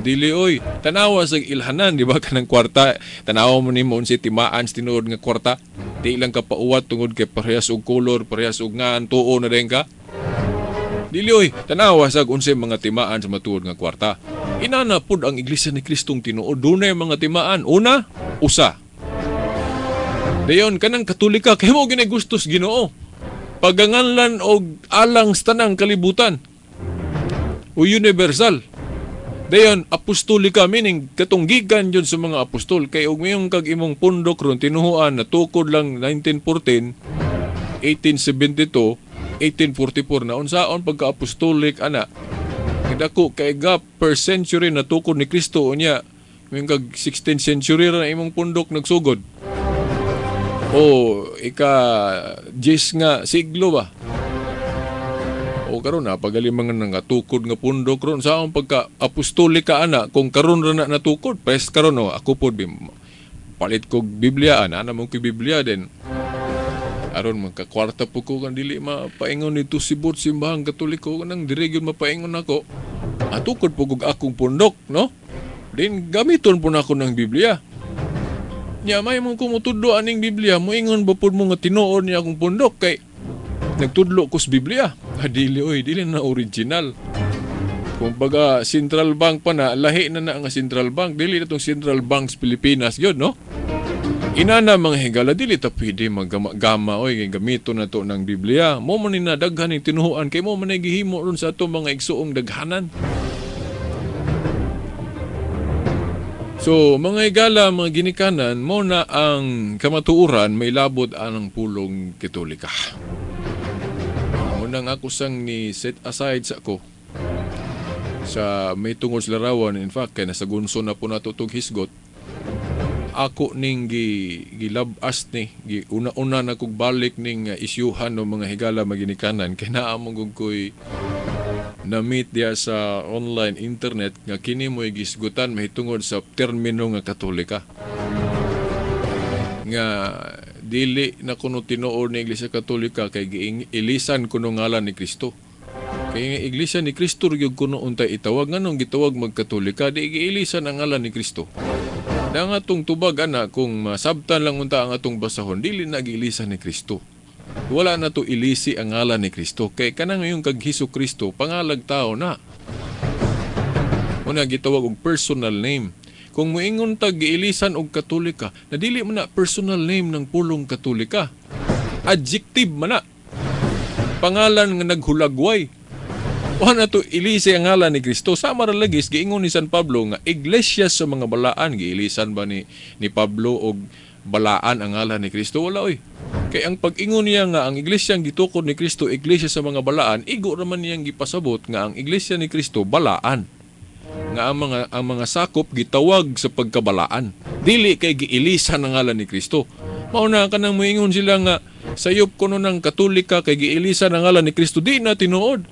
Dili oy, tanawa sa ilhanan, di ba, kanang kwarta, tanawa mo nimo unsay timaan sa tinuod nga kwarta. Di lang ka pauwat tungod kay parehas og kolor, parehas og ngan, tuo na dayon ka. Dili oy, tanawa sa unsay mga timaan sa matuod nga kwarta. Inana pud ang Iglesia ni Kristong tinuod, dunay mga timaan. Una, usa. Dayon kanang Katolika kay mo ginay gustos Ginoo. Paganganlan og alang sa tanang kalibutan. O universal. Dayon apostolika, meaning katong gikan jud sa mga apostol, kay og mayong kag imong pundok ron tinuhuan na tukod lang 1914, 1872, 1844 na unsaon pagka-apostolic ana. Dako kay gap per century na tukod ni Kristo, unya mayon kag 16th century ra na imong pundok nagsugod. O ika 10 nga siglo ba? O karon na pagali mga nangatukod nga pundok ron sa akong pagka apostolika ana kung karon ra na natukod pres karon, no, ako pod bim, palit kog Biblia ana ana mo koy Biblia din aron magkakwarta po ko kan dili mapaingon nito sibot Simbahang Katoliko, nang diri gyud mapaingon ako, atukod po kog akong pundok, no, din gamiton po nako ng Biblia. Nya may mong kumutudlo aning Biblia, moingon ba pud mo nga tinuod niya akong pundok kay nagtudlo ko sa Biblia? Ah, dili oy, dili na original. Kumbaga central bank pa na, lahi na na nga central bank, dili na tong Central Bank sa Pilipinas gyud, no? Inana mga higala, dili ta pwede maggama oy kay gamito na to ng Biblia. Mo man ni na daghan ning tinuhuan kay mo man ni gihimo ron sa ato mga igsuong daghanan. So, mga higala, mga ginikanan, mo na ang kamatuoran may labot anang pulong Katolika. Munang ako sang ni set aside sa ko sa may tungod sa larawan, in fact, kay nasa gunso na po nato tog hisgot, ako ning gilabas ni, gi, una-una na kog balik ning isyuhan ng mga higala maginikanan, kay naa mo gud ko'y na-meet diya sa online internet nga kini mo'y gisgutan mahitungod sa termino nga Katolika. Nga dili na kuno tinuod ni Iglesia Katolika kay giilisan kuno ngalan ni Kristo. Kay nga Iglesia ni Kristo gyud kuno untay itawag, nganong gitawag magkatolika, di giilisan ang ngalan ni Kristo. Na nga atong tubag ana, kung masabtan lang unta ang atong basahon, dili na giilisan ni Kristo. Wala na to ilisi ang ngalan ni Kristo. Kay kanang ngayon kag Hesus Kristo, pangalag tao na. Una gitawag og personal name. Kung moingon tag giilisan og Katolika, na dili man na personal name ng pulong Katolika. Adjective man na. Pangalan nga naghulagway. Wala na to ilisi ang ngalan ni Kristo. Sa maralagis, giingon ni San Pablo nga iglesia sa mga balaan. Giilisan ba ni Pablo og balaan ang ngalan ni Kristo? Wala oy. Kay ang pag-ingon niya nga ang iglesia ang gitukod ni Kristo, iglesia sa mga balaan, igo raman niyang gipasabot nga ang iglesia ni Kristo balaan. Nga ang mga sakop gitawag sa pagkabalaan. Dili kay giilisan ang ngalan ni Kristo. Mao na kanang moingon sila nga sayop kuno ng Katolika kay giilisan ang ngalan ni Kristo, di na tinuod.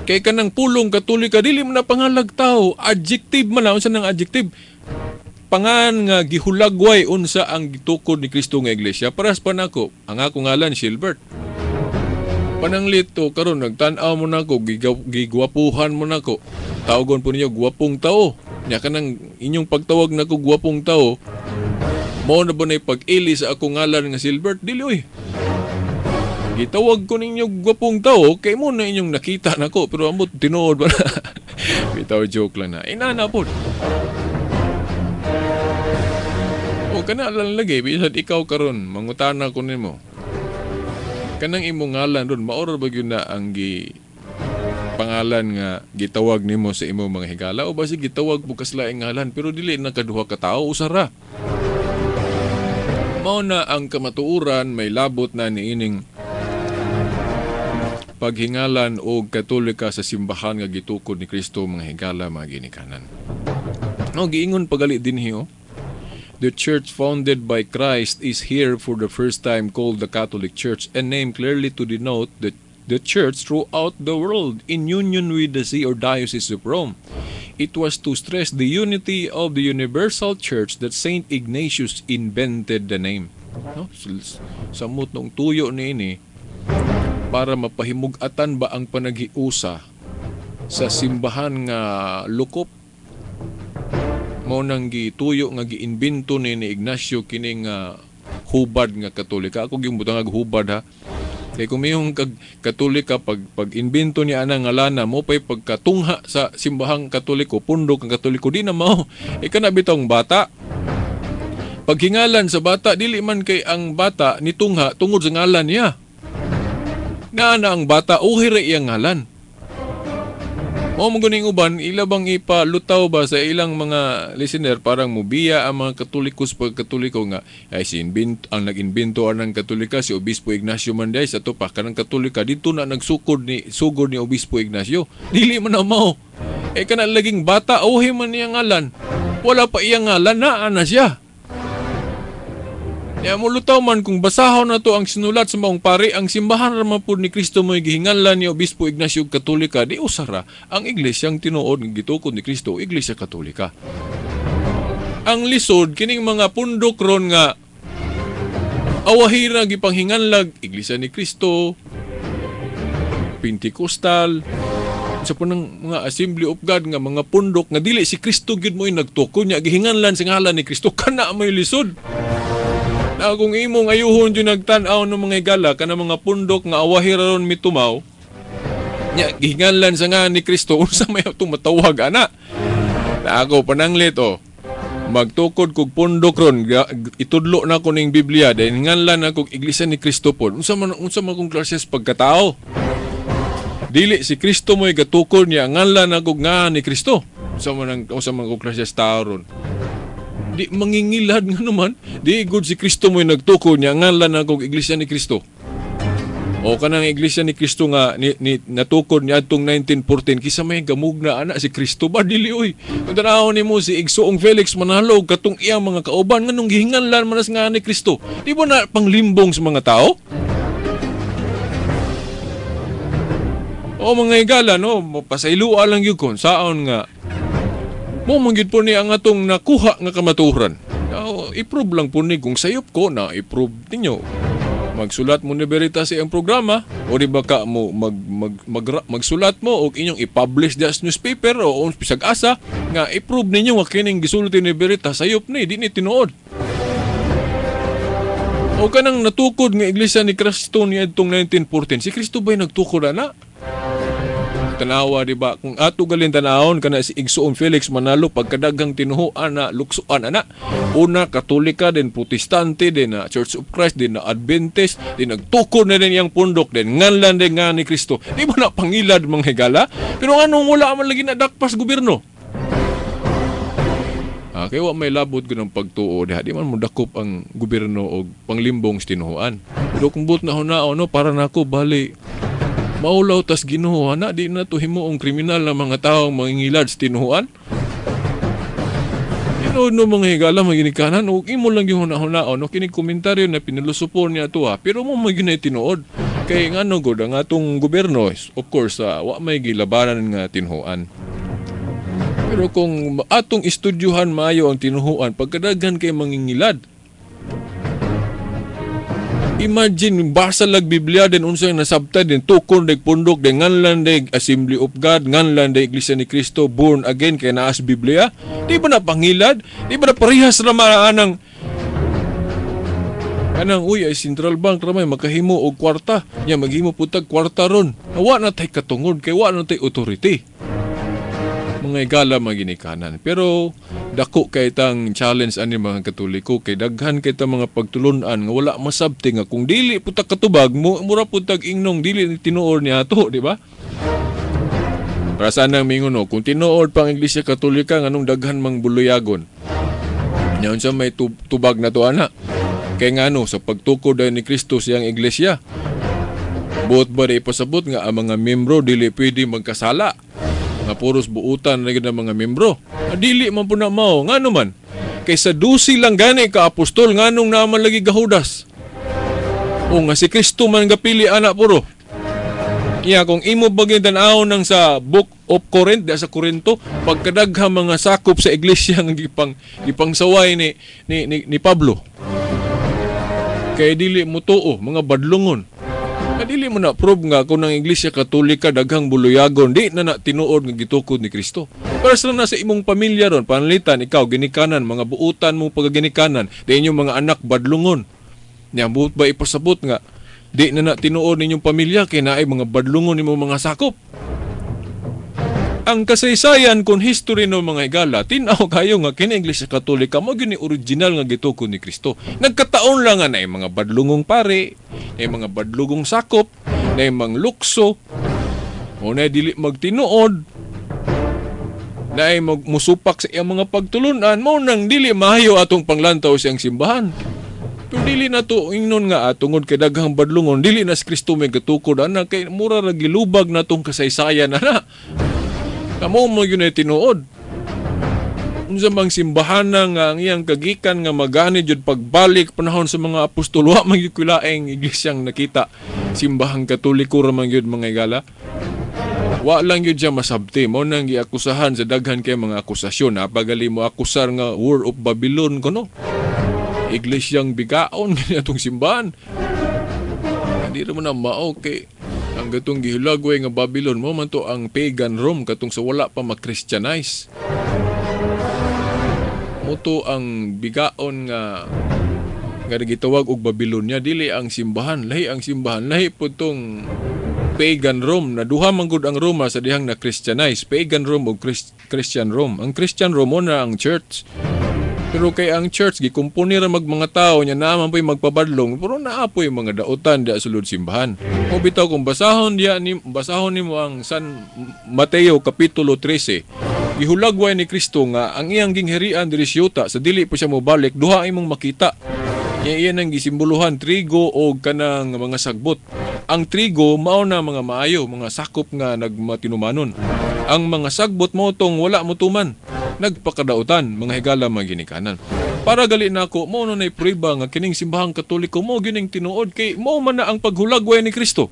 Kay kanang pulong Katolika dili man na pangalag tao, adjective man na, unsa nang adjective? Pangan nga gihulagway unsa ang gitukod ni Kristo nga iglesia. Paras pa nako, ang akong ngalan Silbert. Pananglit to karon nagtan-aw mo nako, gigwapuhan mo nako. Tawagon po ninyo gwapong tao. Nya kanang inyong pagtawag nako gwapong tao, mao na ba na pag-ili sa akong ngalan nga Silbert? Dili oy. Gitawag ko ninyo gwapong tao kay mo na inyong nakita nako, pero ambot tinuod ba na? Bitaw joke lang na. Inana po. O kana lang lagi bisan ikaw karon mangutana ko nimo. Kanang imong ngalan ron mao ra ba gyud na ang gi pangalan nga gitawag nimo sa imong mga higala o basi gitawag bukas laing ngalan pero dili na kaduha ka tawo, usa ra. Mao na ang kamatuoran may labot na niining paghingalan og Katolika sa simbahan nga gitukod ni Kristo, mga higala, mga ginikanan. No, giingon pagali dinhi oh. The church founded by Christ is here for the first time called the Catholic Church and named clearly to denote the the Church throughout the world in union with the See or Diocese of Rome. It was to stress the unity of the universal church that Saint Ignatius invented the name. No? Samot nung tuyo niini para mapahimug-atan ba ang panaghiusa sa simbahan nga lukop, mao nang gituyo nga giimbento ni Ignacio kining hubad nga Katolika. Ako gyud butangag hubad ha. Kay kung mayong kag Katolika, pag imbento niya ana ngalana mo pay pagkatungha sa simbahang Katoliko, pundok ang Katoliko, di na mao. E kana bitong bata. Paghingalan sa bata, dili man kay ang bata nitungha tungod sa ngalan niya. Naa na ang bata, uhi ra iyang ngalan. Mao man guning uban, ila bang ipalutaw ba sa ilang mga listener, parang mubiya ang mga Katoliko sa pagkatoliko nga ay si invent, ang nag-imbento ang Katolika si Obispo Ignacio Manday sa to pa kanang Katolika dito na nagsukod ni sugod ni Obispo Ignacio. Dili man na mao. Eh kana laging bata, uhi man niya ngalan. Wala pa iyang ngalan, naa na siya. Ya mulutaw man kung basahon na to ang sinulat sa maong pari, ang simbahan ra man pud ni Kristo mo'y gihinganlan ni Obispo Ignacio Katolika, di usara ang iglesyang tinuod nga gitukod ni Kristo, Iglesia Katolika. Ang lisod kining mga pundok ron nga awahira gipanghinganlag Iglesia ni Kristo, Pentecostal, sa punang mga Assembly of God nga mga pundok nga dili si Kristo gyud mo'y nagtukod niya gihinganlan sa ngalan ni Kristo, kana may lisod. Na kung imong ayuhon dyan nagtan-aw ng mga higala kana mga pundok nga awahi ra ron mitumaw nya gihinganlan sa ngalan ni Kristo, unsa may atong matawag ana? Na ako pananglit oh, magtukod kog pundok ron, itudlo na ko ning Biblia then hinganlan na kog Iglesia ni Kristo pod, unsa man kong klase sa pagkatao? Dili si Kristo mo'y gatukod niya nganlan na kog ngalan ni Kristo. Unsa man kong klase sa tao ron? Di mangingilad nga naman, di good si Kristo mo'y nagtukod niya nganlan na kog Iglesia ni Kristo. O kanang Iglesia ni Kristo nga ni natukod niya adtong 1914, kisa may gamugna ana si Kristo ba? Dili oy. Kung tan-awon nimo si Igsoong Felix Manalo katong iyang mga kauban, nganong gihinganlan man nga ni Kristo? Di ba na panglimbong sa mga tao? O mga higala no, pasayloa lang gyud kon saon nga mo man gyud po ni ang atong nakuha nga kamatuoran. I-prove lang po ni kung sayop ko na i-prove ninyo. Magsulat mo ni Veritas sa iyang programa o di ba ka mo magsulat mo og inyong i-publish diya sa newspaper o bisag asa nga i-prove ninyo nga kining gisulti ni Veritas sayop ni, di ni tinuod. O kanang natukod nga Iglesia ni Kristo ni adtong 1914, si Kristo ba'y nagtukod ana? Tanawa di ba kung ato galin tanawon kana si Igsoong Felix Manalo pagkadaghang tinuhuan na luksuan ana. Una Katolika, din Protestante, din na Church of Christ, din na Adventist, din nagtukod na din iyang pundok, din nganlan din nga ni Kristo. Di ba na pangilad mga higala? Pero anong wala man lagi na dakpas gobyerno? Kaya wa may labot ko ng pagtuo diha, di man mo dakop ang gobyerno og panglimbong sa tinuhuan. Pero kung but na hunao no, para nako bali maulaw tas Ginoo na di na to himuong kriminal na mga taong mangingilad sa tinuhuan. Tinuod no mga higala maginikanan og imo lang yung hunahunao no kini komentaryo na pinulusupon niya to ha, pero mo magyud tinuod. Kay ngano gud ang atong gobyerno, of course wa may gilabanan nga tinuhuan. Pero kung atong estudyuhan maayo ang tinuhuan, pagkadaghan kay mangingilad. Imagine, basa lag Biblia din unsay nasabta din tukon deg pundok din nganlan deg Assembly of God, nganlan deg Iglesia ni Kristo, born again kay naas Biblia. Di ba na pangilad? Di ba na parehas ra maanang kanang uy ay Central Bank ramay makahimo og kwarta nya maghimo putag kwarta ron. Wa na tay katungod kay wa na tay authority. Mga igala maginikanan. Pero dako kay tang challenge ani mga Katoliko kay daghan kay ta mga pagtulun-an nga wala masabti nga kung dili pud ta katubag mo mura pud tag ingnong dili ni tinuod ni ato, di ba? Para sa nang mingon no, kung tinuod pang Iglesia Katolika nganong daghan mang buluyagon. Nya unsa may tubag na to ana? Kay ngano sa pagtukod ni Kristo siyang iglesia. Buot ba di ipasabot nga ang mga membro dili pwede magkasala? Nga puros buutan na ang mga membro. Dili man po na mao. Ngano man? Kay sa 12 lang gani ka apostol, nganong naman lagi gahudas? O nga si Kristo man gapili ana puro. Iya kung imo bagay tan-awon nang sa Book of Corinth sa Corinto, pagkadaghang mga sakop sa iglesia nga gipangsaway ni Pablo. Kay dili mo tuo, mga badlongon. Dili mo na prove nga kung ang Iglesia Katolika daghang buluyagon, di na na tinuod nga gitukod ni Kristo. Para sa na sa imong pamilya ron, panalitan ikaw ginikanan, mga buutan mo pagaginikanan, di inyong mga anak badlongon. Nya buot ba ipasabot nga di na na tinuod ninyong pamilya kay naay mga badlongon nimo mga sakop. Ang kasaysayan kon history no mga higala, tin-aw kayo nga kini Iglesia Katolika mao gyud ni original nga gitukod ni Kristo. Nagkataon lang nga naay mga badlungong pare, naay mga badlungong sakop, naay mga lukso, o naay dili magtinuod, naay musupak sa iyang mga pagtulunan, mao nang dili maayo atong panglantaw siyang simbahan. Pero dili na to ingnon nga tungod kay daghang badlungon, dili na si Kristo may gatukod ana kay mura ra gilubag na tong kasaysayan ana. Kamo mo yun ay tinuod. Unsa mang simbahan na nga ang iyang kagikan nga magani jud pagbalik panahon sa mga apostol, wa man gyud kulaeng iglesyang nakita. Simbahang Katoliko ra man gyud mga higala. Wa lang gyud siya masabti. Mao nang giakusahan sa daghan kay mga akusasyon. Napagali mo akusar nga Whore of Babylon kuno. Iglesyang bigaon gani atong simbahan. Hindi ra man na mao kay ang gatong gihilagway nga Babylon mo man to ang pagan Rome katong sa wala pa ma-Christianize. Mo to ang bigaon nga gitawag og Babylonia, dili ang simbahan, lahi ang simbahan, lahi pud tong pagan Rome na duha man gud ang Roma sa dihang na Christianize, pagan Rome ug Christian Rome. Ang Christian Rome mo na ang church. Pero kay ang church gikumpuni ra mag mga tao nya naa man po'y magpabadlong, pero naa po'y mga daotan diha sulod simbahan. O bitaw kung basahon diha ni basahon nimo ang San Mateo kapitulo 13, gihulagway ni Kristo nga ang iyang gingharian diri siyuta sa dili pa siya mobalik, duha imong makita. Nya iyan ang gisimboluhan trigo o kanang mga sagbot. Ang trigo mao na mga maayo, mga sakop nga nagmatinumanon. Ang mga sagbot mao tong wala motuman, nagpakadautan, mga higala mga ginikanan. Para gali nako mao na nay prueba nga kining simbahang Katoliko mao gining tinuod kay mao man na ang paghulagway ni Kristo.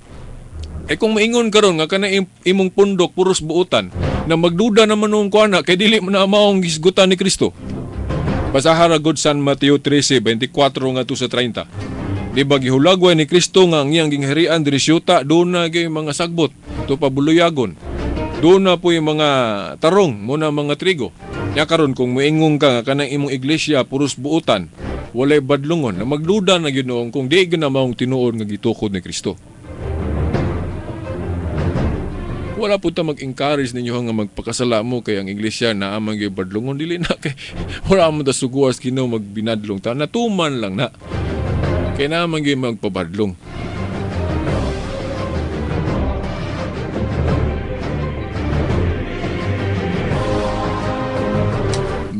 Kay kung maingon karon nga kanang imong pundok puros buotan na magduda naman noong kuana kay dili man na maong gisgutan ni Kristo. Basaha ra gud San Mateo 13:24 ngadto sa 30. Di ba gihulagway ni Kristo nga ang iyang gingharian diri siyuta, doon na gyud mga sagbot, to pabuluyagon. Doon na po yung mga tarong, muna mga trigo. Nya karon kung moingon ka nga kanang imong iglesia puros buotan, walay badlongon, na magduda na gyud noong kung di gyud na maong tinuod nga gitukod ni Kristo. Wala po ta mag-encourage ninyo nga magpakasala mo kay ang iglesia naa man gyud badlongon, dili na kay wala man ta suguas Ginoo magbinadlong ta, natuman lang na. Kay naa man gyud magpabadlong.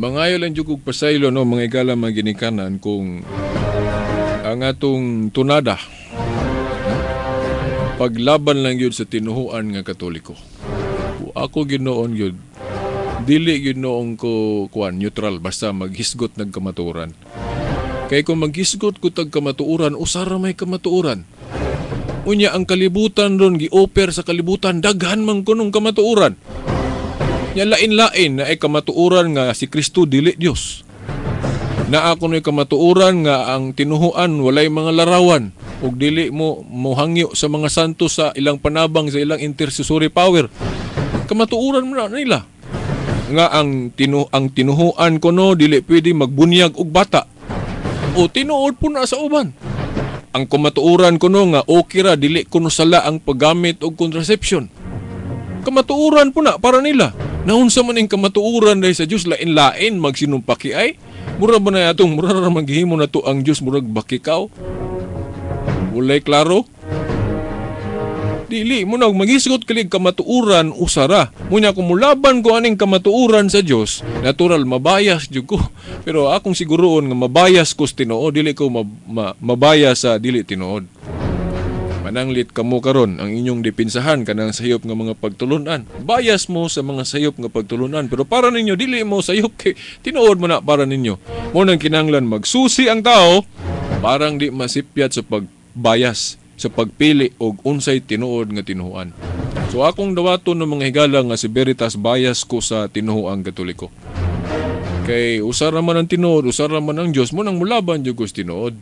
Mangayo lang jud kog pasaylo no mga igala mga ginikanan kung ang atong tunada paglaban lang gyud sa tinuhuan nga Katoliko. Ako ginoon gyud dili gyud noong ko kuan neutral basta maghisgot nagkamatuoran. Kay kung maghisgot ko tag kamatuoran, usara may kamatuoran. Unya ang kalibutan ron gi-offer sa kalibutan daghan man kunong kamatuoran. Nya lain-lain na ay kamatuoran nga si Kristo dili Dios. Naa kunoy kamatuoran nga ang tinuhuan walay mga larawan ug dili mo mohangyo sa mga santo sa ilang panabang sa ilang intercessory power. Kamatuoran mo na nila nga ang tinuhuan kuno dili pwede magbunyag og bata. O tinuod po na sa uban. Ang kamatuoran kuno nga okay ra dili kuno sala ang paggamit og contraception. Kamatuoran po na para nila. Naunsa man ing kamatuoran dahil sa Dios lain-lain magsinumpaki ay mura ba na atong mura ra maghimo na to ang Dios murag bakikaw. Walay klaro. Dili mo nag magisgot kalig kamatuoran usara. Munya kung mulaban ko aning kamatuoran sa Dios, natural mabayas jud ko. Pero akong siguroon nga mabayas ko sa tinuod, dili ko mabayas sa dili tinuod. Mananglit kamo karon ang inyong dipinsahan kanang sayop nga mga pagtulunan. Bayas mo sa mga sayop nga pagtulunan, pero para ninyo dili mo sayop kay tinuod mo na para ninyo. Mo nang kinahanglan magsusi ang tao parang di masipyat sa pagbayas sa pagpili og unsay tinuod nga tinuohan. So akong dawaton ng mga higala nga si Veritas, bias ko sa tinuoang Katoliko. Kay usa ra man ang tinuod, usa ra man ang Dios, mo nang mulaban jud ko sa tinuod.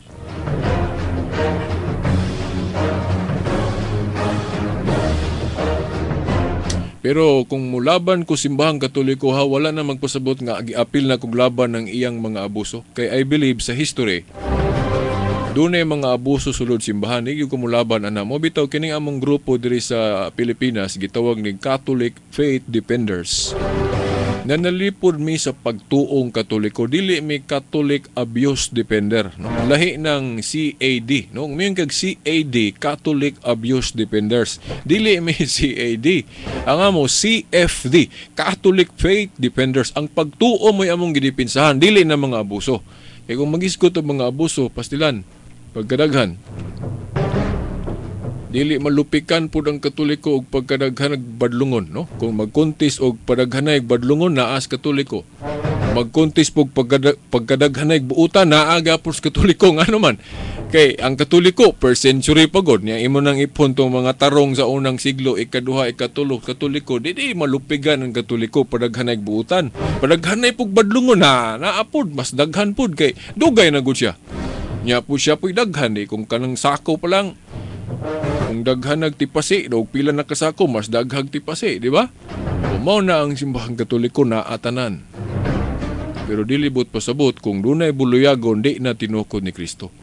Pero kung mulaban ko simbahang Katoliko ha, wala na magpasabot nga giapil na kog laban ng iyang mga abuso. Kay I believe sa history, dunay mga abuso sulod simbahan, di ko mulaban ana. Mo bitaw kining among grupo diri sa Pilipinas gitawag ni Catholic Faith Defenders. Nanalipod mi sa pagtuong Katoliko, dili mi Catholic Abuse Defender, no? Lahi ng CAD, no? Miyon kag CAD, Catholic Abuse Defenders. Dili mi CAD. Ang amo CFD, Catholic Faith Defenders. Ang pagtuo mo'y among gidipinsahan, dili na mga abuso. Kay kung magisgot og mga abuso, pastilan, pagkadaghan. Dili malupikan pud ang Katoliko og pagkadaghan og badlungon, no? Kung magkontis og padaghanay badlungon, naa sa Katoliko. Magkontis pug pagkadaghanay buutan, naa gapon sa Katoliko. Ngano man? Kay ang Katoliko per century pa gud niya imo nang ipon tong mga tarong sa unang siglo, ikaduha, ikatulo, Katoliko di malupigan ang Katoliko padaghanay buutan. Padaghanay pug badlungon na naa pud mas daghan pud kay dugay na gud siya. Nya po siya puy daghan di kung kanang sako pa lang. Kung daghan nagtipasi, daw pila na kasako, mas daghang tipasi, di ba? Mao na ang simbahang Katoliko na atanan. Pero dilibot pasabot kung dunay buluyagon, di na tinukod ni Kristo.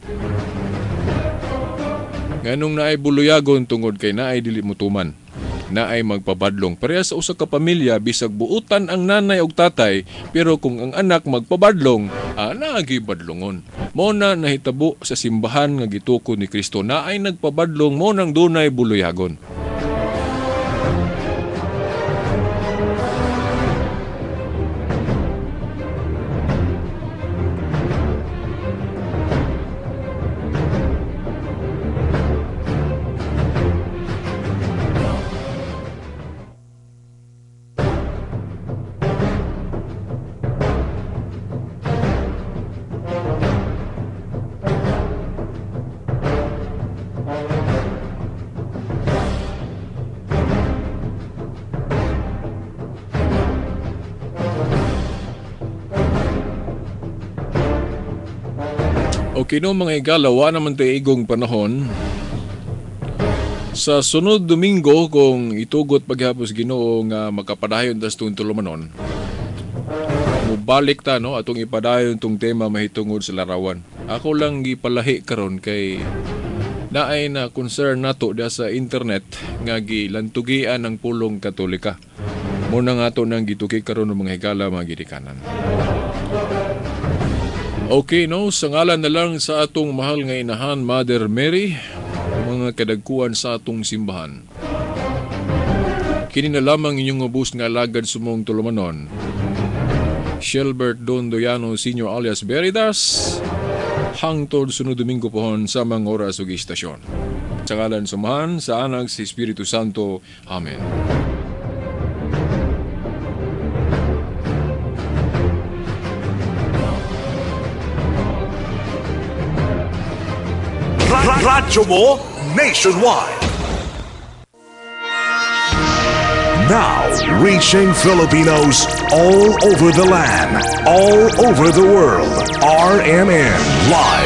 Nganong naay buluyagon tungod kay naay dili mutuman, naay magpabadlong. Pareha sa usa ka pamilya, bisag buutan ang nanay og tatay, pero kung ang anak magpabadlong, naagi badlongon. Mao na nahitabo sa simbahan nga gitukod ni Kristo, naay nagpabadlong, mao nang dunay buluyagon. Okay no mga higala, wa naman tayo igong panahon. Sa sunod Domingo, kung itugot paghapos Ginoo nga makapadayon tas tong tulumanon, mubalik ta no atong ipadayon tong tema mahitungod sa larawan. Ako lang gipalahi karon kay naay na concern nato diha sa internet nga gilantugian ang pulong Katolika. Muna nga ato nang gituki karon ng mga higala mga gidikanan. Okay, no? Sa ngalan na lang sa atong mahal nga inahan, Mother Mary, mga kadagkuan sa atong simbahan. Kini na lamang inyong ubos nga alagad sumong tulumanon. Shelbert Don Doyano Sr. alias Veritas, hangtod sunod Domingo pohon sa mga oras ug istasyon. Sa ngalan sumahan, sa Anak, sa Espiritu Santo. Amen. Radyo mo nationwide. Now, reaching Filipinos all over the land, all over the world. RMN Live.